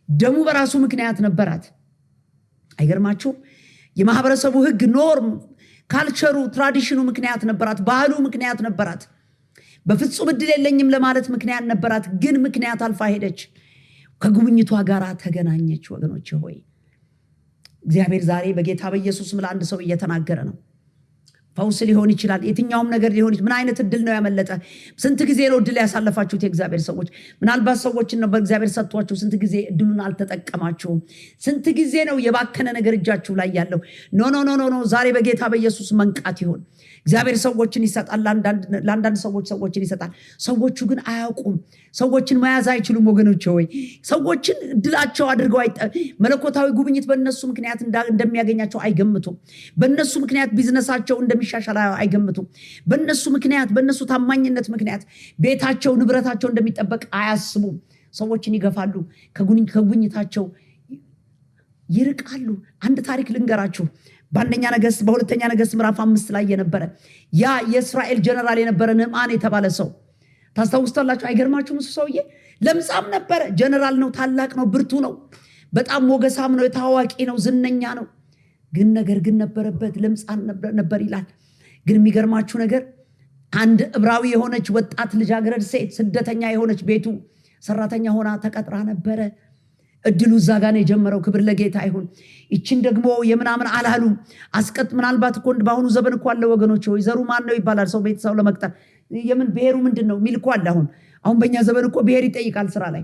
ደሙ በራሱ ምክንያት ነበራት። አይገርማችሁ? የማህበረሰቡ ህግ፣ norm፣ culture ኡ፣ tradition ኡ ምክንያት ነበራት። ባህሉ ምክንያት ነበራት። በፍጹም እድል የለኝም ለማለት ምክንያት ነበራት። ግን ምክንያት አልፋ ሄደች። ከጉብኝቷ ጋር ተገናኘች። ወገኖች ሆይ፣ እግዚአብሔር ዛሬ በጌታ በኢየሱስ ስም ለአንድ ሰው እየተናገረ ነው። ፈውስ ሊሆን ይችላል፣ የትኛውም ነገር ሊሆን ይችላል። ምን አይነት እድል ነው ያመለጠ? ስንት ጊዜ ነው እድል ያሳለፋችሁት? የእግዚአብሔር ሰዎች፣ ምናልባት ሰዎችን ነው በእግዚአብሔር ሰጥቷችሁ፣ ስንት ጊዜ እድሉን አልተጠቀማችሁም? ስንት ጊዜ ነው የባከነ ነገር እጃችሁ ላይ ያለው? No, no, no, no። ዛሬ በጌታ በኢየሱስ መንቃት ይሁን። እግዚአብሔር ሰዎችን ይሰጣል። ለአንዳንድ ሰዎች ሰዎችን ይሰጣል። ሰዎቹ ግን አያውቁም። ሰዎችን መያዝ አይችሉም። ወገኖች ሆይ፣ ሰዎችን እድላቸው አድርገው መለኮታዊ ጉብኝት በእነሱ ምክንያት እንደሚያገኛቸው አይገምቱም። በእነሱ ምክንያት ቢዝነሳቸው እንደሚሻሻል አይገምቱም። በእነሱ ምክንያት፣ በእነሱ ታማኝነት ምክንያት ቤታቸው፣ ንብረታቸው እንደሚጠበቅ አያስቡም። ሰዎችን ይገፋሉ፣ ከጉብኝታቸው ይርቃሉ። አንድ ታሪክ ልንገራችሁ። በአንደኛ ነገስት፣ በሁለተኛ ነገስት ምዕራፍ 5 ላይ የነበረ ያ የእስራኤል ጀነራል የነበረ ንዕማን የተባለ ሰው ታስታውሱታላችሁ? አይገርማችሁም? እሱ ሰውዬ ለምጻም ነበረ። ጀነራል ነው፣ ታላቅ ነው፣ ብርቱ ነው፣ በጣም ሞገሳም ነው፣ ታዋቂ ነው፣ ዝነኛ ነው። ግን ነገር ግን ነበረበት፣ ለምጻም ነበር ይላል። ግን የሚገርማችሁ ነገር አንድ ዕብራዊ የሆነች ወጣት ልጃገረድ ሴት፣ ስደተኛ የሆነች፣ ቤቱ ሰራተኛ ሆና ተቀጥራ ነበረ። እድሉ እዛ ጋ ነው የጀመረው። ክብር ለጌታ ይሁን። ይችን ደግሞ የምናምን አላሉም። አስቀጥ ምናልባት እኮ በአሁኑ ዘመን እኮ አለ ወገኖች፣ ወይ ዘሩ ማን ነው ይባላል። ሰው ቤት ሰው ለመቅጠር የምን ብሔሩ ምንድን ነው የሚል እኮ አለ። አሁን በእኛ ዘመን እኮ ብሔር ይጠይቃል ስራ ላይ፣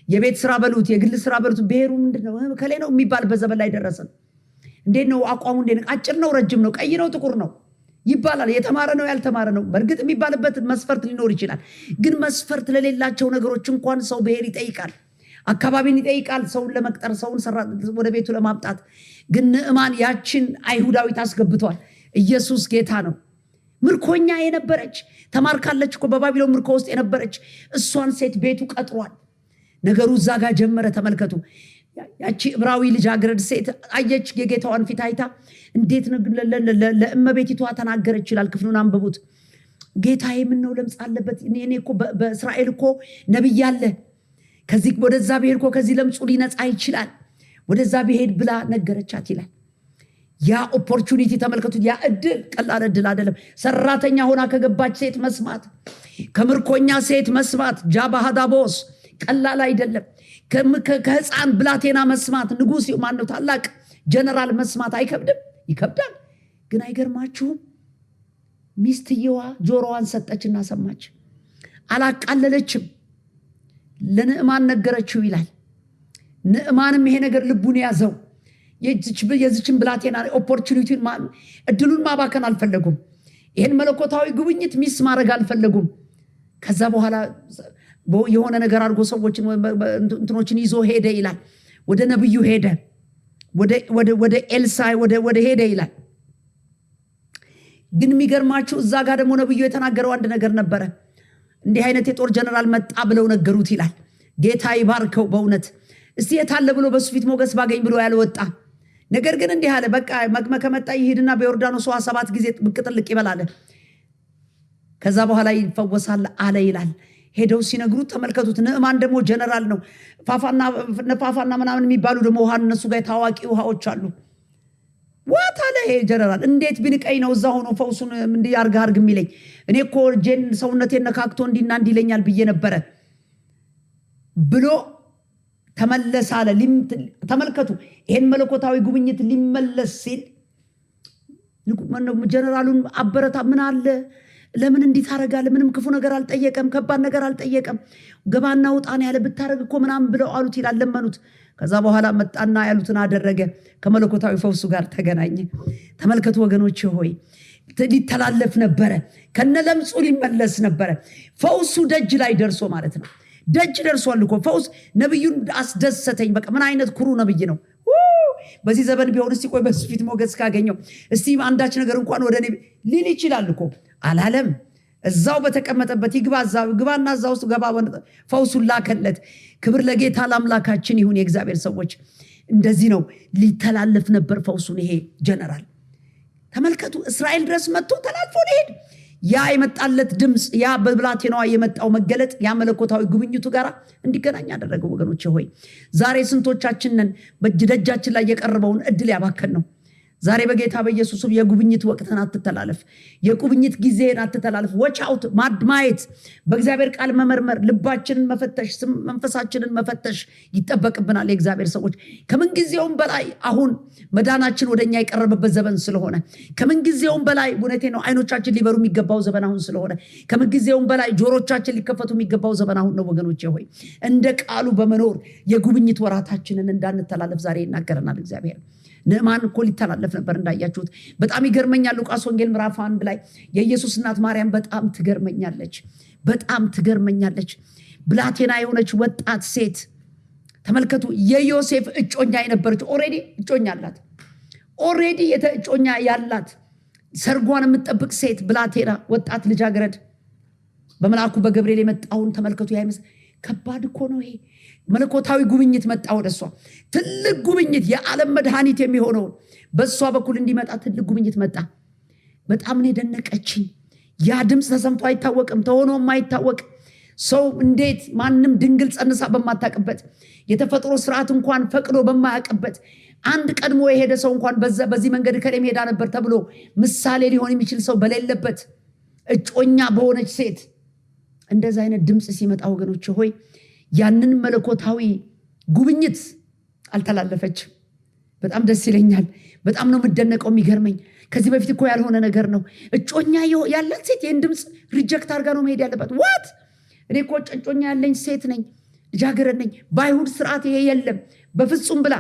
የቤት ስራ በሉት፣ የግል ስራ በሉት፣ ብሔሩ ምንድን ነው፣ ከላይ ነው የሚባልበት ዘመን ላይ ደረስን። እንዴት ነው አቋሙ? እንዴት ነው? አጭር ነው፣ ረጅም ነው፣ ቀይ ነው፣ ጥቁር ነው ይባላል። የተማረ ነው፣ ያልተማረ ነው። በእርግጥ የሚባልበት መስፈርት ሊኖር ይችላል። ግን መስፈርት ለሌላቸው ነገሮች እንኳን ሰው ብሔር ይጠይቃል። አካባቢን ይጠይቃል። ሰውን ለመቅጠር፣ ሰውን ወደ ቤቱ ለማምጣት። ግን ንዕማን ያችን አይሁዳዊት አስገብቷል። ኢየሱስ ጌታ ነው። ምርኮኛ የነበረች፣ ተማርካለች እኮ፣ በባቢሎን ምርኮ ውስጥ የነበረች እሷን ሴት ቤቱ ቀጥሯል። ነገሩ እዛ ጋር ጀመረ። ተመልከቱ። ያቺ ዕብራዊ ልጃገረድ ሴት አየች፣ የጌታዋን ፊት አይታ እንዴት ለእመቤቲቷ ተናገረች ይላል። ክፍሉን አንብቡት። ጌታዬ ምነው ለምጽ አለበት። እኔ እኮ በእስራኤል እኮ ነቢይ አለ። ከዚህ ወደዛ ብሄድ እኮ ከዚህ ለምጹ ሊነጻ ይችላል። ወደዛ ብሄድ ብላ ነገረቻት ይላል። ያ opportunity ተመልከቱት። ያ እድል ቀላል እድል አይደለም። ሰራተኛ ሆና ከገባች ሴት መስማት፣ ከምርኮኛ ሴት መስማት ጃባሃዳቦስ ቀላል አይደለም። ከህፃን ብላቴና መስማት፣ ንጉስ ማነው ታላቅ ጀነራል መስማት አይከብድም? ይከብዳል። ግን አይገርማችሁም? ሚስትየዋ ጆሮዋን ሰጠችና ሰማች። አላቃለለችም። ለንዕማን ነገረችው ይላል። ንዕማንም ይሄ ነገር ልቡን ያዘው። የዚችን ብላቴና opportunity ን እድሉን ማባከን አልፈለጉም። ይህን መለኮታዊ ጉብኝት miss ማድረግ አልፈለጉም። ከዛ በኋላ የሆነ ነገር አድርጎ ሰዎችን እንትኖችን ይዞ ሄደ ይላል። ወደ ነብዩ ሄደ፣ ወደ ኤልሳዕ ወደ ሄደ ይላል። ግን የሚገርማችሁ እዛ ጋር ደግሞ ነብዩ የተናገረው አንድ ነገር ነበረ። እንዲህ አይነት የጦር ጀነራል መጣ ብለው ነገሩት ይላል። ጌታ ይባርከው በእውነት። እስቲ የታለ ብሎ በሱ ፊት ሞገስ ባገኝ ብሎ ያልወጣ፣ ነገር ግን እንዲህ አለ፣ በቃ ከመጣ ይሂድና በዮርዳኖስ ውሃ 7 ጊዜ ብቅ ጥልቅ ይበል አለ። ከዛ በኋላ ይፈወሳል አለ ይላል። ሄደው ሲነግሩት ተመልከቱት። ንዕማን ደግሞ ጀነራል ነው። ፋፋና ምናምን የሚባሉ ደግሞ ውሃ እነሱ ጋር ታዋቂ ውሃዎች አሉ። What አለ ይሄ ጀነራል፣ እንዴት ቢንቀኝ ነው እዛ ሆኖ ፈውሱን እንዲህ አርግ አርግ የሚለኝ? እኔ እኮ እጄን ሰውነቴን ነካክቶ እንዲና እንዲህ ይለኛል ብዬ ነበረ ብሎ ተመለሰ አለ። ተመልከቱ፣ ይሄን መለኮታዊ ጉብኝት ሊመለስ ሲል ጀነራሉን አበረታ። ምን አለ? ለምን እንዲህ ታረጋለህ? ምንም ክፉ ነገር አልጠየቀም፣ ከባድ ነገር አልጠየቀም። ገባና ውጣን ያለ ብታረግ እኮ ምናምን ብለው አሉት ይላል፣ ለመኑት። ከዛ በኋላ መጣና ያሉትን አደረገ። ከመለኮታዊ ፈውሱ ጋር ተገናኘ። ተመልከቱ ወገኖቼ ሆይ፣ ሊተላለፍ ነበረ፣ ከነለምጹ ሊመለስ ነበረ። ፈውሱ ደጅ ላይ ደርሶ ማለት ነው። ደጅ ደርሷል እኮ ፈውስ። ነብዩን አስደሰተኝ። በቃ ምን አይነት ኩሩ ነብይ ነው። በዚህ ዘመን ቢሆን እስቲ ቆይ በሱ ፊት ሞገስ ካገኘው እስቲ አንዳች ነገር እንኳን ወደ እኔ ሊል ይችላል እኮ። አላለም። እዛው በተቀመጠበት ይግባ፣ እዛው ግባና እዛው ውስጥ ገባ፣ ፈውሱን ላከለት። ክብር ለጌታ ለአምላካችን ይሁን። የእግዚአብሔር ሰዎች እንደዚህ ነው፣ ሊተላለፍ ነበር ፈውሱን ይሄ ጀነራል። ተመልከቱ፣ እስራኤል ድረስ መጥቶ ተላልፎ ሊሄድ ያ የመጣለት ድምፅ፣ ያ በብላቴናዋ የመጣው መገለጥ፣ ያ መለኮታዊ ጉብኝቱ ጋር እንዲገናኝ አደረገው። ወገኖቼ ሆይ፣ ዛሬ ስንቶቻችን ነን በእጅ ደጃችን ላይ የቀረበውን እድል ያባከን ነው? ዛሬ በጌታ በኢየሱስ ስም የጉብኝት ወቅትን አትተላለፍ። የጉብኝት ጊዜን አትተላለፍ። Watch out፣ ማየት፣ በእግዚአብሔር ቃል መመርመር፣ ልባችንን መፈተሽ፣ መንፈሳችንን መፈተሽ ይጠበቅብናል። የእግዚአብሔር ሰዎች፣ ከምንጊዜውም በላይ አሁን መዳናችን ወደኛ የቀረበበት ዘመን ስለሆነ፣ ከምንጊዜውም በላይ፣ እውነቴ ነው፣ አይኖቻችን ሊበሩ የሚገባው ዘመን አሁን ስለሆነ፣ ከምንጊዜውም በላይ ጆሮቻችን ሊከፈቱ የሚገባው ዘመን አሁን ነው። ወገኖቼ ሆይ፣ እንደ ቃሉ በመኖር የጉብኝት ወራታችንን እንዳንተላለፍ ዛሬ ይናገረናል እግዚአብሔር። ንዕማን እኮ ሊተላለፍ ነበር እንዳያችሁት። በጣም ይገርመኛል። ሉቃስ ወንጌል ምዕራፍ 1 ላይ የኢየሱስ እናት ማርያም በጣም ትገርመኛለች። በጣም ትገርመኛለች። ብላቴና የሆነች ወጣት ሴት ተመልከቱ። የዮሴፍ እጮኛ የነበረች፣ already እጮኛ አላት። Already እጮኛ ያላት፣ ሰርጓን የምትጠብቅ ሴት፣ ብላቴና ወጣት ልጃገረድ በመልአኩ በገብርኤል የመጣውን ተመልከቱ። ከባድ እኮ ነው ይሄ። መለኮታዊ ጉብኝት መጣ ወደ እሷ። ትልቅ ጉብኝት፣ የዓለም መድኃኒት የሚሆነውን በእሷ በኩል እንዲመጣ ትልቅ ጉብኝት መጣ። በጣም ነው የደነቀችኝ። ያ ድምፅ ተሰምቶ አይታወቅም፣ ተሆኖ የማይታወቅ፣ ሰው እንዴት ማንም ድንግል ጸንሳ በማታውቅበት፣ የተፈጥሮ ስርዓት እንኳን ፈቅዶ በማያውቅበት፣ አንድ ቀድሞ የሄደ ሰው እንኳን በዚህ መንገድ ከሌም ሄዳ ነበር ተብሎ ምሳሌ ሊሆን የሚችል ሰው በሌለበት፣ እጮኛ በሆነች ሴት እንደዛ አይነት ድምፅ ሲመጣ፣ ወገኖች ሆይ፣ ያንን መለኮታዊ ጉብኝት አልተላለፈችም። በጣም ደስ ይለኛል። በጣም ነው የምደነቀው። የሚገርመኝ ከዚህ በፊት እኮ ያልሆነ ነገር ነው። እጮኛ ያላት ሴት ይህን ድምፅ reject አድርጋ ነው መሄድ ያለባት። What? እኔ እኮ እጮኛ ያለኝ ሴት ነኝ፣ ልጃገረድ ነኝ። በአይሁድ ስርዓት ይሄ የለም በፍጹም ብላ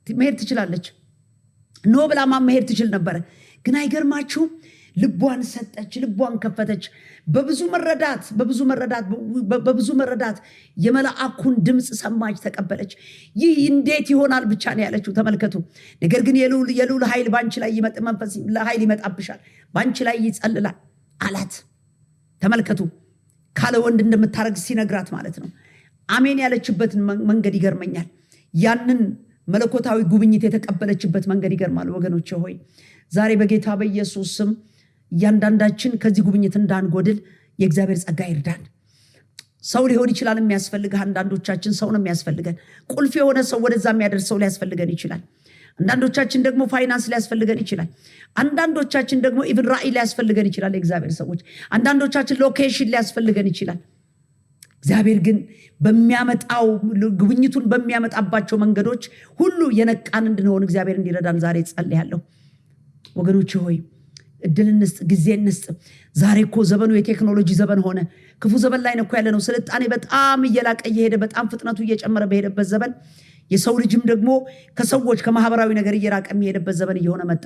መሄድ ትችላለች። No ብላ መሄድ ትችል ነበረ። ግን አይገርማችሁም? ልቧን ሰጠች፣ ልቧን ከፈተች። በብዙ መረዳት፣ በብዙ መረዳት፣ በብዙ መረዳት የመልአኩን ድምፅ ሰማች፣ ተቀበለች። ይህ እንዴት ይሆናል ብቻ ነው ያለችው። ተመልከቱ። ነገር ግን የልዑል ኃይል በአንቺ ላይ ይመጥ፣ መንፈስ ኃይል ይመጣብሻል፣ በአንቺ ላይ ይጸልላል አላት። ተመልከቱ፣ ካለ ወንድ እንደምታረግዝ ሲነግራት ማለት ነው። አሜን ያለችበትን መንገድ ይገርመኛል። ያንን መለኮታዊ ጉብኝት የተቀበለችበት መንገድ ይገርማል። ወገኖቼ ሆይ፣ ዛሬ በጌታ በኢየሱስ ስም እያንዳንዳችን ከዚህ ጉብኝት እንዳንጎድል የእግዚአብሔር ጸጋ ይርዳን። ሰው ሊሆን ይችላል የሚያስፈልግህ። አንዳንዶቻችን ሰው ነው የሚያስፈልገን። ቁልፍ የሆነ ሰው፣ ወደዛ የሚያደርስ ሰው ሊያስፈልገን ይችላል። አንዳንዶቻችን ደግሞ ፋይናንስ ሊያስፈልገን ይችላል። አንዳንዶቻችን ደግሞ even ራእይ ሊያስፈልገን ይችላል። የእግዚአብሔር ሰዎች፣ አንዳንዶቻችን location ሊያስፈልገን ይችላል። እግዚአብሔር ግን በሚያመጣው ጉብኝቱን በሚያመጣባቸው መንገዶች ሁሉ የነቃን እንድንሆን እግዚአብሔር እንዲረዳን ዛሬ ጸልያለሁ። ወገኖች ሆይ፣ እድል እንስጥ፣ ጊዜ እንስጥ። ዛሬ እኮ ዘመኑ የቴክኖሎጂ ዘመን ሆነ። ክፉ ዘመን ላይ ነው እኮ ያለነው። ስልጣኔ በጣም እየላቀ እየሄደ፣ በጣም ፍጥነቱ እየጨመረ በሄደበት ዘመን የሰው ልጅም ደግሞ ከሰዎች ከማህበራዊ ነገር እየራቀ የሚሄድበት ዘመን እየሆነ መጣ።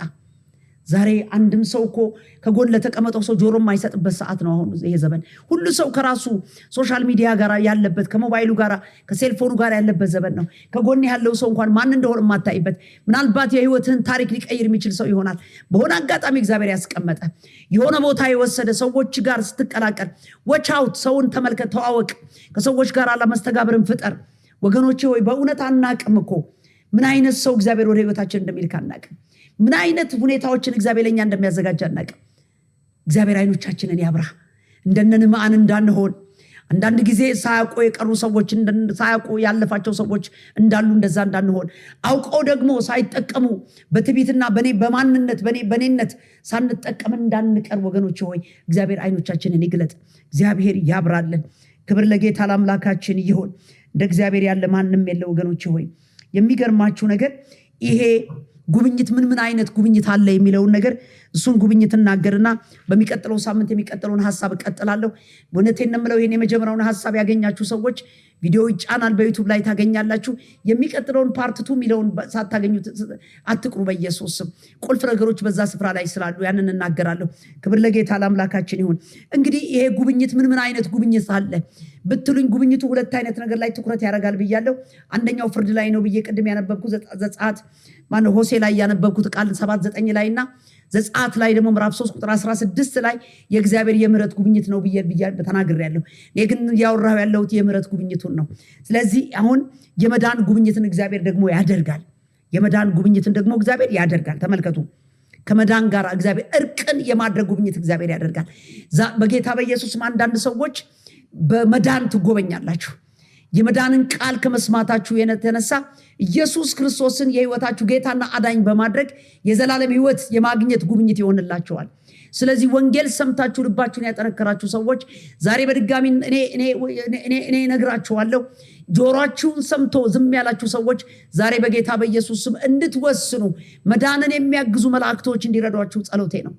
ዛሬ አንድም ሰው እኮ ከጎን ለተቀመጠው ሰው ጆሮ የማይሰጥበት ሰዓት ነው አሁን ይሄ ዘመን። ሁሉ ሰው ከራሱ social media ጋር ያለበት፣ ከሞባይሉ ጋር፣ ከ cell phone ኑ ጋር ያለበት ዘመን ነው። ከጎን ያለው ሰው እንኳን ማን እንደሆነ የማታይበት፣ ምናልባት የህይወትህን ታሪክ ሊቀይር የሚችል ሰው ይሆናል። በሆነ አጋጣሚ እግዚአብሔር ያስቀመጠ፣ የሆነ ቦታ የወሰደ ሰዎች ጋር ስትቀላቀል watch out፣ ሰውን ተመልከት፣ ተዋወቅ፣ ከሰዎች ጋር አለመስተጋብርን ፍጠር። ወገኖቼ ሆይ፣ በእውነት አናቅም እኮ፣ ምን አይነት ሰው እግዚአብሔር ወደ ህይወታችን እንደሚልክ አናቅም። ምን አይነት ሁኔታዎችን እግዚአብሔር ለእኛ እንደሚያዘጋጅ አናቅም። እግዚአብሔር አይኖቻችንን ያብራ፣ እንደነ ንዕማን እንዳንሆን። አንዳንድ ጊዜ ሳያውቁ የቀሩ ሰዎች፣ ሳያውቁ ያለፋቸው ሰዎች እንዳሉ እንደዛ እንዳንሆን፣ አውቀው ደግሞ ሳይጠቀሙ በትዕቢትና በኔ በማንነት በኔ በኔነት ሳንጠቀም እንዳንቀር፣ ወገኖች ሆይ፣ እግዚአብሔር አይኖቻችንን ይግለጥ። እግዚአብሔር ያብራልን። ክብር ለጌታ ለአምላካችን ይሁን። እንደ እግዚአብሔር ያለ ማንም የለ። ወገኖች ሆይ፣ የሚገርማችሁ ነገር ይሄ ጉብኝት ምን ምን አይነት ጉብኝት አለ የሚለውን ነገር፣ እሱን ጉብኝት እናገርና በሚቀጥለው ሳምንት የሚቀጥለውን ሀሳብ እቀጥላለሁ። እውነቴን ነው የምለው፣ ይሄን የመጀመሪያውን ሀሳብ ያገኛችሁ ሰዎች ቪዲዮ ይጫናል፣ በ YouTube ላይ ታገኛላችሁ። የሚቀጥለውን part two የሚለውን ሳታገኙ አትቅሩ። በኢየሱስ ስም ቁልፍ ነገሮች በዛ ስፍራ ላይ ስላሉ ያንን እናገራለሁ። ክብር ለጌታ ለአምላካችን ይሁን። እንግዲህ ይሄ ጉብኝት ምን ምን አይነት ጉብኝት አለ ብትሉኝ፣ ጉብኝቱ ሁለት አይነት ነገር ላይ ትኩረት ያደርጋል ብያለሁ። አንደኛው ፍርድ ላይ ነው ብዬ ቅድም ያነበብኩት ዘጸአት፣ ማነው ሆሴ ላይ ያነበብኩት ቃል 7:9 ላይ እና ዘጸአት ላይ ደግሞ ምዕራፍ 3 ቁጥር 16 ላይ የእግዚአብሔር የምህረት ጉብኝት ነው ብዬ ተናግሬያለሁ። እኔ ግን እያወራሁ ያለሁት የምህረት ጉብኝቱን ነው። ስለዚህ አሁን የመዳን ጉብኝትን እግዚአብሔር ደግሞ ያደርጋል። የመዳን ጉብኝትን ደግሞ እግዚአብሔር ያደርጋል። ተመልከቱ። ከመዳን ጋር እግዚአብሔር እርቅን የማድረግ ጉብኝት እግዚአብሔር ያደርጋል። በጌታ በኢየሱስም አንዳንድ ሰዎች በመዳን ትጎበኛላችሁ። የመዳንን ቃል ከመስማታችሁ የተነሳ ኢየሱስ ክርስቶስን የህይወታችሁ ጌታና አዳኝ በማድረግ የዘላለም ህይወት የማግኘት ጉብኝት ይሆንላችኋል። ስለዚህ ወንጌል ሰምታችሁ ልባችሁን ያጠነከራችሁ ሰዎች ዛሬ በድጋሚ እኔ እነግራችኋለሁ። ጆሮአችሁን ሰምቶ ዝም ያላችሁ ሰዎች ዛሬ በጌታ በኢየሱስ ስም እንድትወስኑ መዳንን የሚያግዙ መላእክቶች እንዲረዷችሁ ጸሎቴ ነው።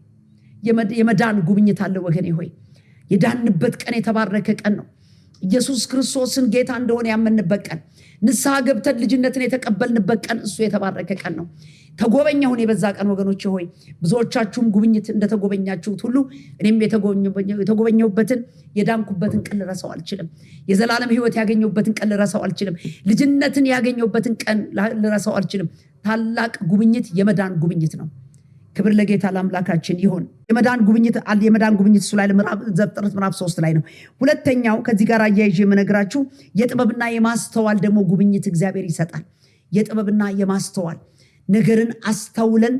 የመዳን ጉብኝት አለ ወገኔ ሆይ። የዳንበት ቀን የተባረከ ቀን ነው። ኢየሱስ ክርስቶስን ጌታ እንደሆነ ያመንበት ቀን፣ ንስሐ ገብተን ልጅነትን የተቀበልንበት ቀን፣ እሱ የተባረከ ቀን ነው። ተጎበኘሁ እኔ በዛ ቀን ወገኖቼ ሆይ። ብዙዎቻችሁም ጉብኝት እንደተጎበኛችሁት ሁሉ እኔም የተጎበኘሁበትን የዳንኩበትን ቀን ልረሳው አልችልም። የዘላለም ሕይወት ያገኘሁበትን ቀን ልረሳው አልችልም። ልጅነትን ያገኘሁበትን ቀን ልረሳው አልችልም። ታላቅ ጉብኝት የመዳን ጉብኝት ነው። ክብር ለጌታ ለአምላካችን ይሁን። የመዳን ጉብኝት እሱ ላይ ዘፍጥረት ምዕራፍ 3 ላይ ነው። ሁለተኛው ከዚህ ጋር አያይዤ የምነግራችሁ የጥበብና የማስተዋል ደግሞ ጉብኝት እግዚአብሔር ይሰጣል። የጥበብና የማስተዋል፣ ነገርን አስተውለን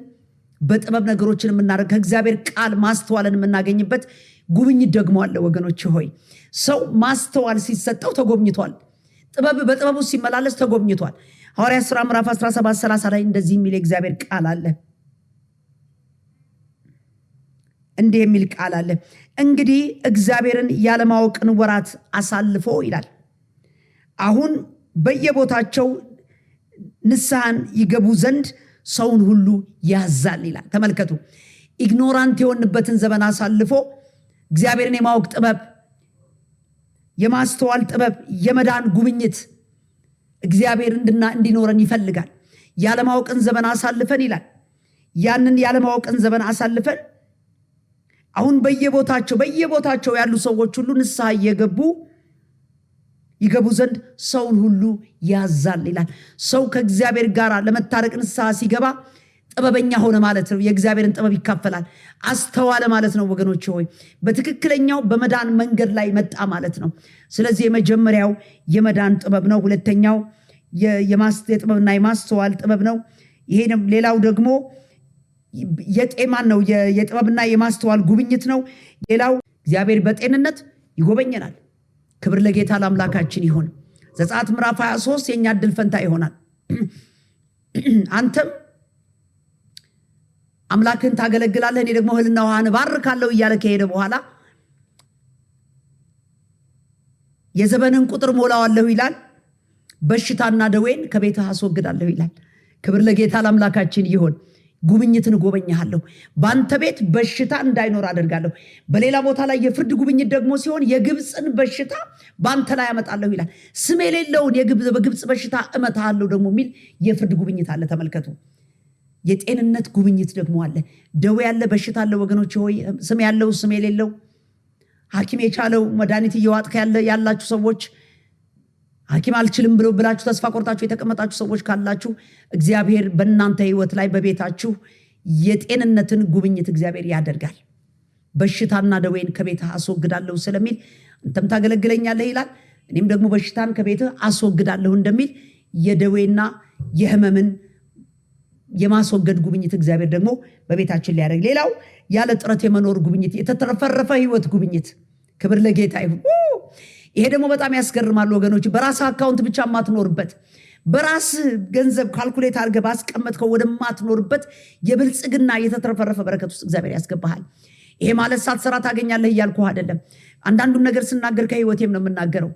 በጥበብ ነገሮችን የምናደርግ፣ ከእግዚአብሔር ቃል ማስተዋልን የምናገኝበት ጉብኝት ደግሞ አለ። ወገኖች ሆይ፣ ሰው ማስተዋል ሲሰጠው ተጎብኝቷል። ጥበብ በጥበቡ ሲመላለስ ተጎብኝቷል። ሐዋርያት ሥራ ምዕራፍ 17 30 ላይ እንደዚህ የሚል የእግዚአብሔር ቃል አለ። እንዲህ የሚል ቃል አለ። እንግዲህ እግዚአብሔርን ያለማወቅን ወራት አሳልፎ ይላል፣ አሁን በየቦታቸው ንስሐን ይገቡ ዘንድ ሰውን ሁሉ ያዛል ይላል። ተመልከቱ፣ ignorant የሆንበትን ዘመን አሳልፎ እግዚአብሔርን የማወቅ ጥበብ፣ የማስተዋል ጥበብ፣ የመዳን ጉብኝት እግዚአብሔር እንዲኖረን ይፈልጋል። ያለማወቅን ዘመን አሳልፈን ይላል። ያንን ያለማወቅን ዘመን አሳልፈን አሁን በየቦታቸው በየቦታቸው ያሉ ሰዎች ሁሉ ንስሐ እየገቡ ይገቡ ዘንድ ሰውን ሁሉ ያዛል ይላል። ሰው ከእግዚአብሔር ጋር ለመታረቅ ንስሐ ሲገባ ጥበበኛ ሆነ ማለት ነው። የእግዚአብሔርን ጥበብ ይካፈላል። አስተዋለ ማለት ነው። ወገኖች ሆይ፣ በትክክለኛው በመዳን መንገድ ላይ መጣ ማለት ነው። ስለዚህ የመጀመሪያው የመዳን ጥበብ ነው። ሁለተኛው የጥበብና የማስተዋል ጥበብ ነው። ይሄ ሌላው ደግሞ የጤማን ነው። የጥበብና የማስተዋል ጉብኝት ነው። ሌላው እግዚአብሔር በጤንነት ይጎበኘናል። ክብር ለጌታ ለአምላካችን ይሁን። ዘጸአት ምዕራፍ 23 የእኛ ዕድል ፈንታ ይሆናል። አንተም አምላክህን ታገለግላለህ፣ እኔ ደግሞ እህልና ውሃህን እባርካለሁ እያለ ከሄደ በኋላ የዘመንህን ቁጥር ሞላዋለሁ ይላል። በሽታና ደዌን ከቤትህ አስወግዳለሁ ይላል። ክብር ለጌታ ለአምላካችን ይሁን። ጉብኝትን እጎበኝሃለሁ፣ በአንተ ቤት በሽታ እንዳይኖር አደርጋለሁ። በሌላ ቦታ ላይ የፍርድ ጉብኝት ደግሞ ሲሆን የግብፅን በሽታ በአንተ ላይ አመጣለሁ ይላል። ስም የሌለውን በግብፅ በሽታ እመታሃለሁ ደግሞ የሚል የፍርድ ጉብኝት አለ። ተመልከቱ። የጤንነት ጉብኝት ደግሞ አለ። ደዌ ያለ፣ በሽታ አለ ወገኖች ሆይ፣ ስም ያለው ስም የሌለው፣ ሐኪም የቻለው መድኃኒት እየዋጥክ ያላችሁ ሰዎች፣ ሐኪም አልችልም ብሎ ብላችሁ ተስፋ ቆርጣችሁ የተቀመጣችሁ ሰዎች ካላችሁ፣ እግዚአብሔር በእናንተ ሕይወት ላይ፣ በቤታችሁ የጤንነትን ጉብኝት እግዚአብሔር ያደርጋል። በሽታና ደዌን ከቤትህ አስወግዳለሁ ስለሚል፣ አንተም ታገለግለኛለህ ይላል። እኔም ደግሞ በሽታን ከቤትህ አስወግዳለሁ እንደሚል የደዌና የህመምን የማስወገድ ጉብኝት እግዚአብሔር ደግሞ በቤታችን ሊያደርግ። ሌላው ያለ ጥረት የመኖር ጉብኝት፣ የተትረፈረፈ ህይወት ጉብኝት። ክብር ለጌታ ይሁን። ይሄ ደግሞ በጣም ያስገርማል ወገኖች። በራስ account ብቻ የማትኖርበት፣ በራስ ገንዘብ calculate አድርገህ ባስቀመጥከው ወደማትኖርበት የብልጽግና የተትረፈረፈ በረከት ውስጥ እግዚአብሔር ያስገባሃል። ይሄ ማለት ሳትሰራ ታገኛለህ እያልኩህ አይደለም። አንዳንዱን ነገር ስናገር ከህይወቴም ነው የምናገረው።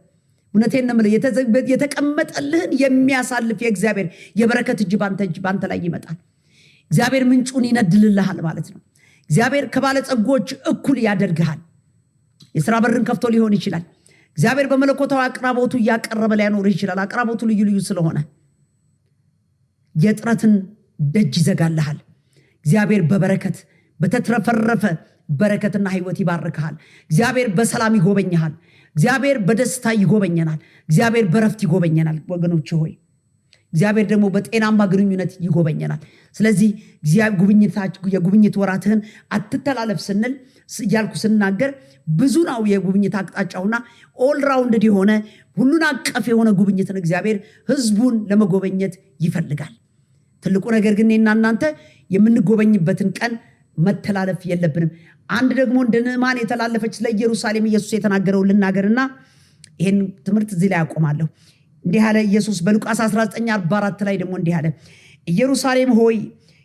እውነቴን ነው የምልህ። የተቀመጠልህን የሚያሳልፍ የእግዚአብሔር የበረከት እጅ ባንተ ላይ ይመጣል። እግዚአብሔር ምንጩን ይነድልልሃል ማለት ነው። እግዚአብሔር ከባለጸጎች እኩል ያደርግሃል። የስራ በርን ከፍቶ ሊሆን ይችላል። እግዚአብሔር በመለኮታዊ አቅራቦቱ እያቀረበ ሊያኖርህ ይችላል። አቅራቦቱ ልዩ ልዩ ስለሆነ የጥረትን ደጅ ይዘጋልሃል። እግዚአብሔር በበረከት፣ በተትረፈረፈ በረከትና ህይወት ይባርክሃል። እግዚአብሔር በሰላም ይጎበኝሃል። እግዚአብሔር በደስታ ይጎበኘናል። እግዚአብሔር በረፍት ይጎበኘናል። ወገኖች ሆይ፣ እግዚአብሔር ደግሞ በጤናማ ግንኙነት ይጎበኘናል። ስለዚህ የጉብኝት ወራትህን አትተላለፍ ስንል እያልኩ ስናገር ብዙ ነው የጉብኝት አቅጣጫውና all rounded የሆነ፣ ሁሉን አቀፍ የሆነ ጉብኝትን እግዚአብሔር ህዝቡን ለመጎበኘት ይፈልጋል። ትልቁ ነገር ግን እኔና እናንተ የምንጎበኝበትን ቀን መተላለፍ የለብንም። አንድ ደግሞ እንደ ንዕማን የተላለፈች፣ ስለ ኢየሩሳሌም ኢየሱስ የተናገረውን ልናገርና ይህን ትምህርት እዚህ ላይ አቆማለሁ። እንዲህ አለ ኢየሱስ በሉቃስ 19:44 ላይ ደግሞ እንዲህ አለ፣ "ኢየሩሳሌም ሆይ፣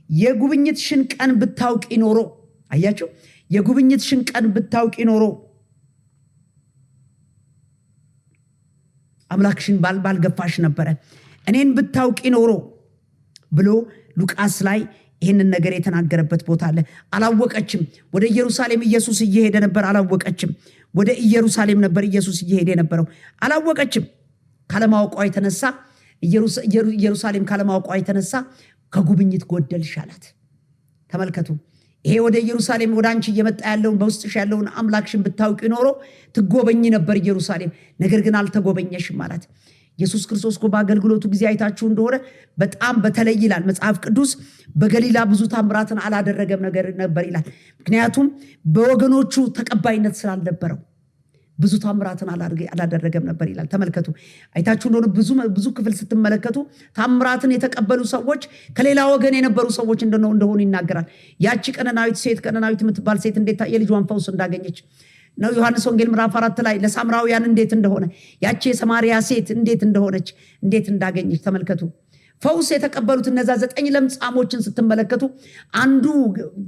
የጉብኝትሽን ቀን ብታውቂ ኖሮ፣" አያችሁ፣ "የጉብኝትሽን ቀን ብታውቂ ኖሮ አምላክሽን ባልገፋሽ ነበረ፣ እኔን ብታውቂ ኖሮ" ብሎ ሉቃስ ላይ ይህንን ነገር የተናገረበት ቦታ አለ። አላወቀችም። ወደ ኢየሩሳሌም ኢየሱስ እየሄደ ነበር፣ አላወቀችም። ወደ ኢየሩሳሌም ነበር ኢየሱስ እየሄደ የነበረው፣ አላወቀችም። ካለማወቋ የተነሳ፣ ኢየሩሳሌም ካለማወቋ የተነሳ ከጉብኝት ጎደልሽ አላት። ተመልከቱ። ይሄ ወደ ኢየሩሳሌም ወደ አንቺ እየመጣ ያለውን፣ በውስጥሽ ያለውን አምላክሽን ብታውቂ ኖሮ ትጎበኚ ነበር ኢየሩሳሌም፣ ነገር ግን አልተጎበኘሽም አላት። ኢየሱስ ክርስቶስ እኮ በአገልግሎቱ ጊዜ አይታችሁ እንደሆነ በጣም በተለይ ይላል መጽሐፍ ቅዱስ፣ በገሊላ ብዙ ታምራትን አላደረገም ነገር ነበር ይላል። ምክንያቱም በወገኖቹ ተቀባይነት ስላልነበረው ብዙ ታምራትን አላደረገም ነበር ይላል። ተመልከቱ፣ አይታችሁ እንደሆነ ብዙ ብዙ ክፍል ስትመለከቱ ታምራትን የተቀበሉ ሰዎች ከሌላ ወገን የነበሩ ሰዎች እንደሆኑ ይናገራል። ያቺ ቀነናዊት ሴት፣ ቀነናዊት የምትባል ሴት እንዴት የልጇን ፈውስ እንዳገኘች ነው። ዮሐንስ ወንጌል ምዕራፍ 4 ላይ ለሳምራውያን እንዴት እንደሆነ፣ ያቺ የሰማርያ ሴት እንዴት እንደሆነች፣ እንዴት እንዳገኘች ተመልከቱ። ፈውስ የተቀበሉት እነዛ ዘጠኝ ለምጻሞችን ስትመለከቱ አንዱ፣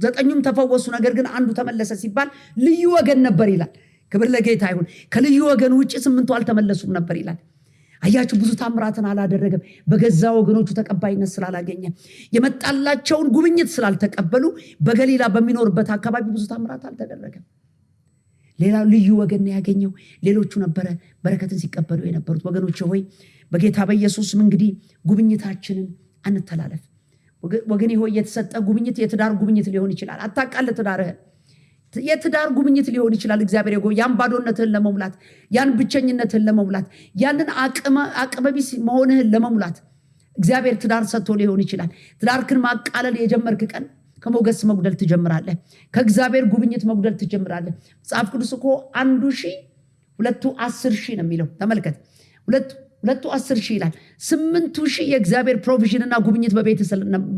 ዘጠኙም ተፈወሱ፣ ነገር ግን አንዱ ተመለሰ ሲባል ልዩ ወገን ነበር ይላል። ክብር ለጌታ ይሁን። ከልዩ ወገን ውጭ ስምንቱ አልተመለሱም ነበር ይላል። አያችሁ፣ ብዙ ታምራትን አላደረገም። በገዛ ወገኖቹ ተቀባይነት ስላላገኘ፣ የመጣላቸውን ጉብኝት ስላልተቀበሉ በገሊላ በሚኖርበት አካባቢ ብዙ ታምራት አልተደረገም። ሌላ ልዩ ወገን ነው ያገኘው። ሌሎቹ ነበረ በረከትን ሲቀበሉ የነበሩት። ወገኖች ሆይ፣ በጌታ በኢየሱስም እንግዲህ ጉብኝታችንን አንተላለፍ። ወገኔ ሆይ፣ የተሰጠ ጉብኝት የትዳር ጉብኝት ሊሆን ይችላል። አታቃልል ትዳርህን። የትዳር ጉብኝት ሊሆን ይችላል። እግዚአብሔር ያን ባዶነትህን ለመሙላት፣ ያን ብቸኝነትህን ለመሙላት፣ ያንን አቅመቢስ መሆንህን ለመሙላት እግዚአብሔር ትዳር ሰጥቶ ሊሆን ይችላል። ትዳርክን ማቃለል የጀመርክ ቀን ከሞገስ መጉደል ትጀምራለህ። ከእግዚአብሔር ጉብኝት መጉደል ትጀምራለህ። መጽሐፍ ቅዱስ እኮ አንዱ ሺህ ሁለቱ 10,000 ነው የሚለው። ተመልከት፣ ሁለቱ 10,000 ይላል። 8,000 የእግዚአብሔር provision እና ጉብኝት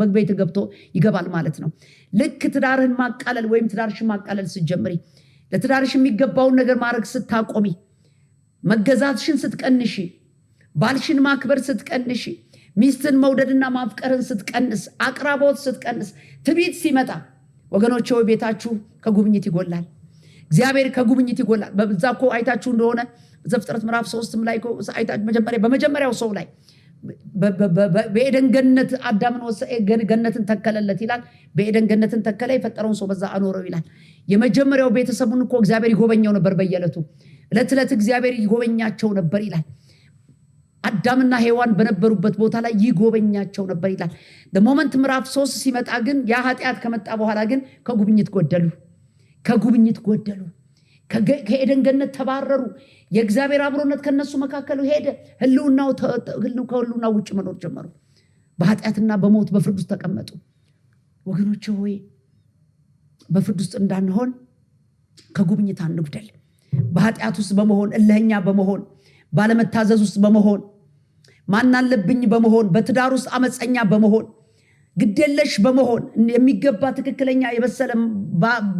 በቤት ገብቶ ይገባል ማለት ነው። ልክ ትዳርህን ማቃለል ወይም ትዳርሽን ማቃለል ስትጀምሪ፣ ለትዳርሽ የሚገባውን ነገር ማድረግ ስታቆሚ፣ መገዛትሽን ስትቀንሺ፣ ባልሽን ማክበር ስትቀንሺ፣ ሚስትን መውደድና ማፍቀርን ስትቀንስ፣ አቅራቦት ስትቀንስ፣ ትዕቢት ሲመጣ፣ ወገኖች ሆይ፣ ቤታችሁ ከጉብኝት ይጎላል። እግዚአብሔር ከጉብኝት ይጎላል። በዛ እኮ አይታችሁ እንደሆነ ዘፍጥረት ምዕራፍ 3ም ላይ መጀመሪያ በመጀመሪያው ሰው ላይ በኤደን ገነት አዳምን ገነትን ተከለለት ይላል። በኤደን ገነትን ተከለ፣ የፈጠረውን ሰው በዛ አኖረው ይላል። የመጀመሪያው ቤተሰቡን እኮ እግዚአብሔር ይጎበኘው ነበር። በየዕለቱ ዕለት ዕለት እግዚአብሔር ይጎበኛቸው ነበር ይላል። አዳምና ሔዋን በነበሩበት ቦታ ላይ ይጎበኛቸው ነበር ይላል። Moment ምዕራፍ 3 ሲመጣ ግን፣ ያ ኃጢአት ከመጣ በኋላ ግን ከጉብኝት ጎደሉ፣ ከጉብኝት ጎደሉ፣ ከኤደን ገነት ተባረሩ። የእግዚአብሔር አብሮነት ከነሱ መካከል ሄደ። ከህልውናው ውጭ መኖር ጀመሩ። በኃጢአትና በሞት በፍርድ ውስጥ ተቀመጡ። ወገኖች ሆይ፣ በፍርድ ውስጥ እንዳንሆን ከጉብኝት አንጉደል። በኃጢአት ውስጥ በመሆን፣ እልህኛ በመሆን፣ ባለመታዘዝ ውስጥ በመሆን፣ ማናለብኝ በመሆን፣ በትዳር ውስጥ አመፀኛ በመሆን፣ ግዴለሽ በመሆን፣ የሚገባ ትክክለኛ የበሰለ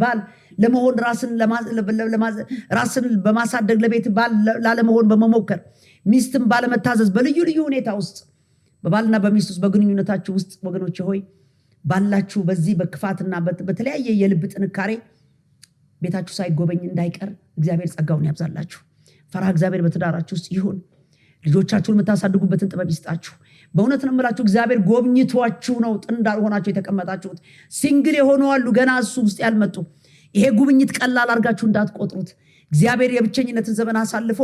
ባል ለመሆን ራስን በማሳደግ ለቤት ባል ላለመሆን በመሞከር፣ ሚስትን ባለመታዘዝ፣ በልዩ ልዩ ሁኔታ ውስጥ በባልና በሚስት ውስጥ በግንኙነታችሁ ውስጥ ወገኖች ሆይ ባላችሁ በዚህ በክፋትና በተለያየ የልብ ጥንካሬ ቤታችሁ ሳይጎበኝ እንዳይቀር እግዚአብሔር ጸጋውን ያብዛላችሁ። ፈሪሃ እግዚአብሔር በትዳራችሁ ውስጥ ይሁን። ልጆቻችሁን የምታሳድጉበትን ጥበብ ይስጣችሁ። በእውነት ነው የምላችሁ፣ እግዚአብሔር ጎብኝቷችሁ ነው ጥንድ ሆናችሁ የተቀመጣችሁት። Single የሆኑ አሉ ገና እሱ ውስጥ ያልመጡ። ይሄ ጉብኝት ቀላል አድርጋችሁ እንዳትቆጥሩት። እግዚአብሔር የብቸኝነትን ዘመን አሳልፎ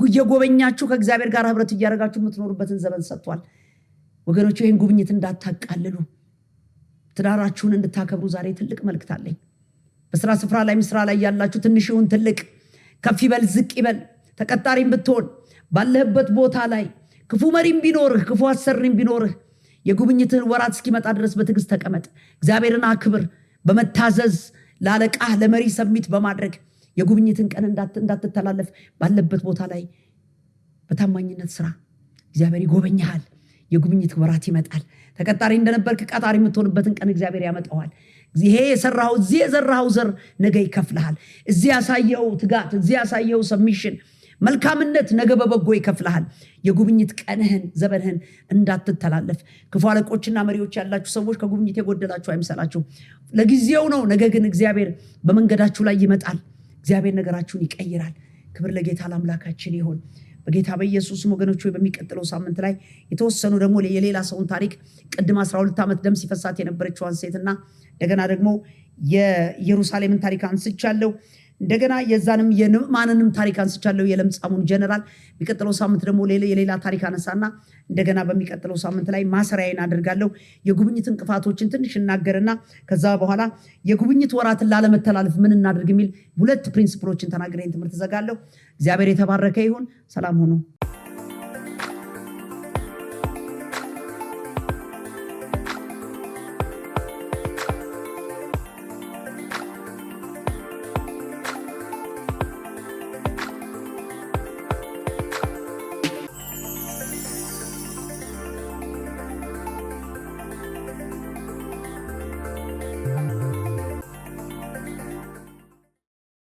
እየጎበኛችሁ ከእግዚአብሔር ጋር ህብረት እያደረጋችሁ የምትኖሩበትን ዘመን ሰጥቷል። ወገኖች፣ ይህን ጉብኝት እንዳታቃልሉ፣ ትዳራችሁን እንድታከብሩ ዛሬ ትልቅ መልእክት አለኝ። በስራ ስፍራ ላይ፣ ስራ ላይ ያላችሁ፣ ትንሽ ይሁን ትልቅ፣ ከፍ ይበል ዝቅ ይበል፣ ተቀጣሪም ብትሆን፣ ባለህበት ቦታ ላይ ክፉ መሪም ቢኖርህ፣ ክፉ አሰሪም ቢኖርህ፣ የጉብኝትህን ወራት እስኪመጣ ድረስ በትዕግስት ተቀመጥ። እግዚአብሔርን አክብር። በመታዘዝ ለአለቃህ ለመሪ submit በማድረግ የጉብኝትን ቀን እንዳትተላለፍ ባለበት ቦታ ላይ በታማኝነት ስራ። እግዚአብሔር ይጎበኝሃል። የጉብኝት ወራት ይመጣል። ተቀጣሪ እንደነበርክ ቀጣሪ የምትሆንበትን ቀን እግዚአብሔር ያመጣዋል። ይሄ የሰራኸው፣ እዚህ የዘራኸው ዘር ነገ ይከፍልሃል። እዚህ ያሳየኸው ትጋት፣ እዚህ ያሳየኸው submission፣ መልካምነት ነገ በበጎ ይከፍልሃል። የጉብኝት ቀንህን ዘመንህን እንዳትተላለፍ። ክፉ አለቆችና መሪዎች ያላችሁ ሰዎች ከጉብኝት የጎደላችሁ አይምሰላችሁ። ለጊዜው ነው። ነገ ግን እግዚአብሔር በመንገዳችሁ ላይ ይመጣል። እግዚአብሔር ነገራችሁን ይቀይራል። ክብር ለጌታ ለአምላካችን ይሁን። በጌታ በኢየሱስ ወገኖች ሆይ፣ በሚቀጥለው ሳምንት ላይ የተወሰኑ ደግሞ የሌላ ሰውን ታሪክ፣ ቅድም 12 ዓመት ደም ሲፈሳት የነበረችዋን ሴትና እንደገና ደግሞ የኢየሩሳሌምን ታሪክ አንስቻለሁ። እንደገና የዛንም የንዕማንንም ታሪክ አንስቻለሁ፣ የለምጻሙን ጀነራል። የሚቀጥለው ሳምንት ደግሞ የሌላ ታሪክ አነሳና እንደገና በሚቀጥለው ሳምንት ላይ ማሰሪያዬን አድርጋለሁ። የጉብኝት እንቅፋቶችን ትንሽ እናገርና ከዛ በኋላ የጉብኝት ወራትን ላለመተላለፍ ምን እናድርግ የሚል ሁለት principle ኦችን ተናግሬ ትምህርት ዘጋለሁ። እግዚአብሔር የተባረከ ይሁን። ሰላም ሁኑ።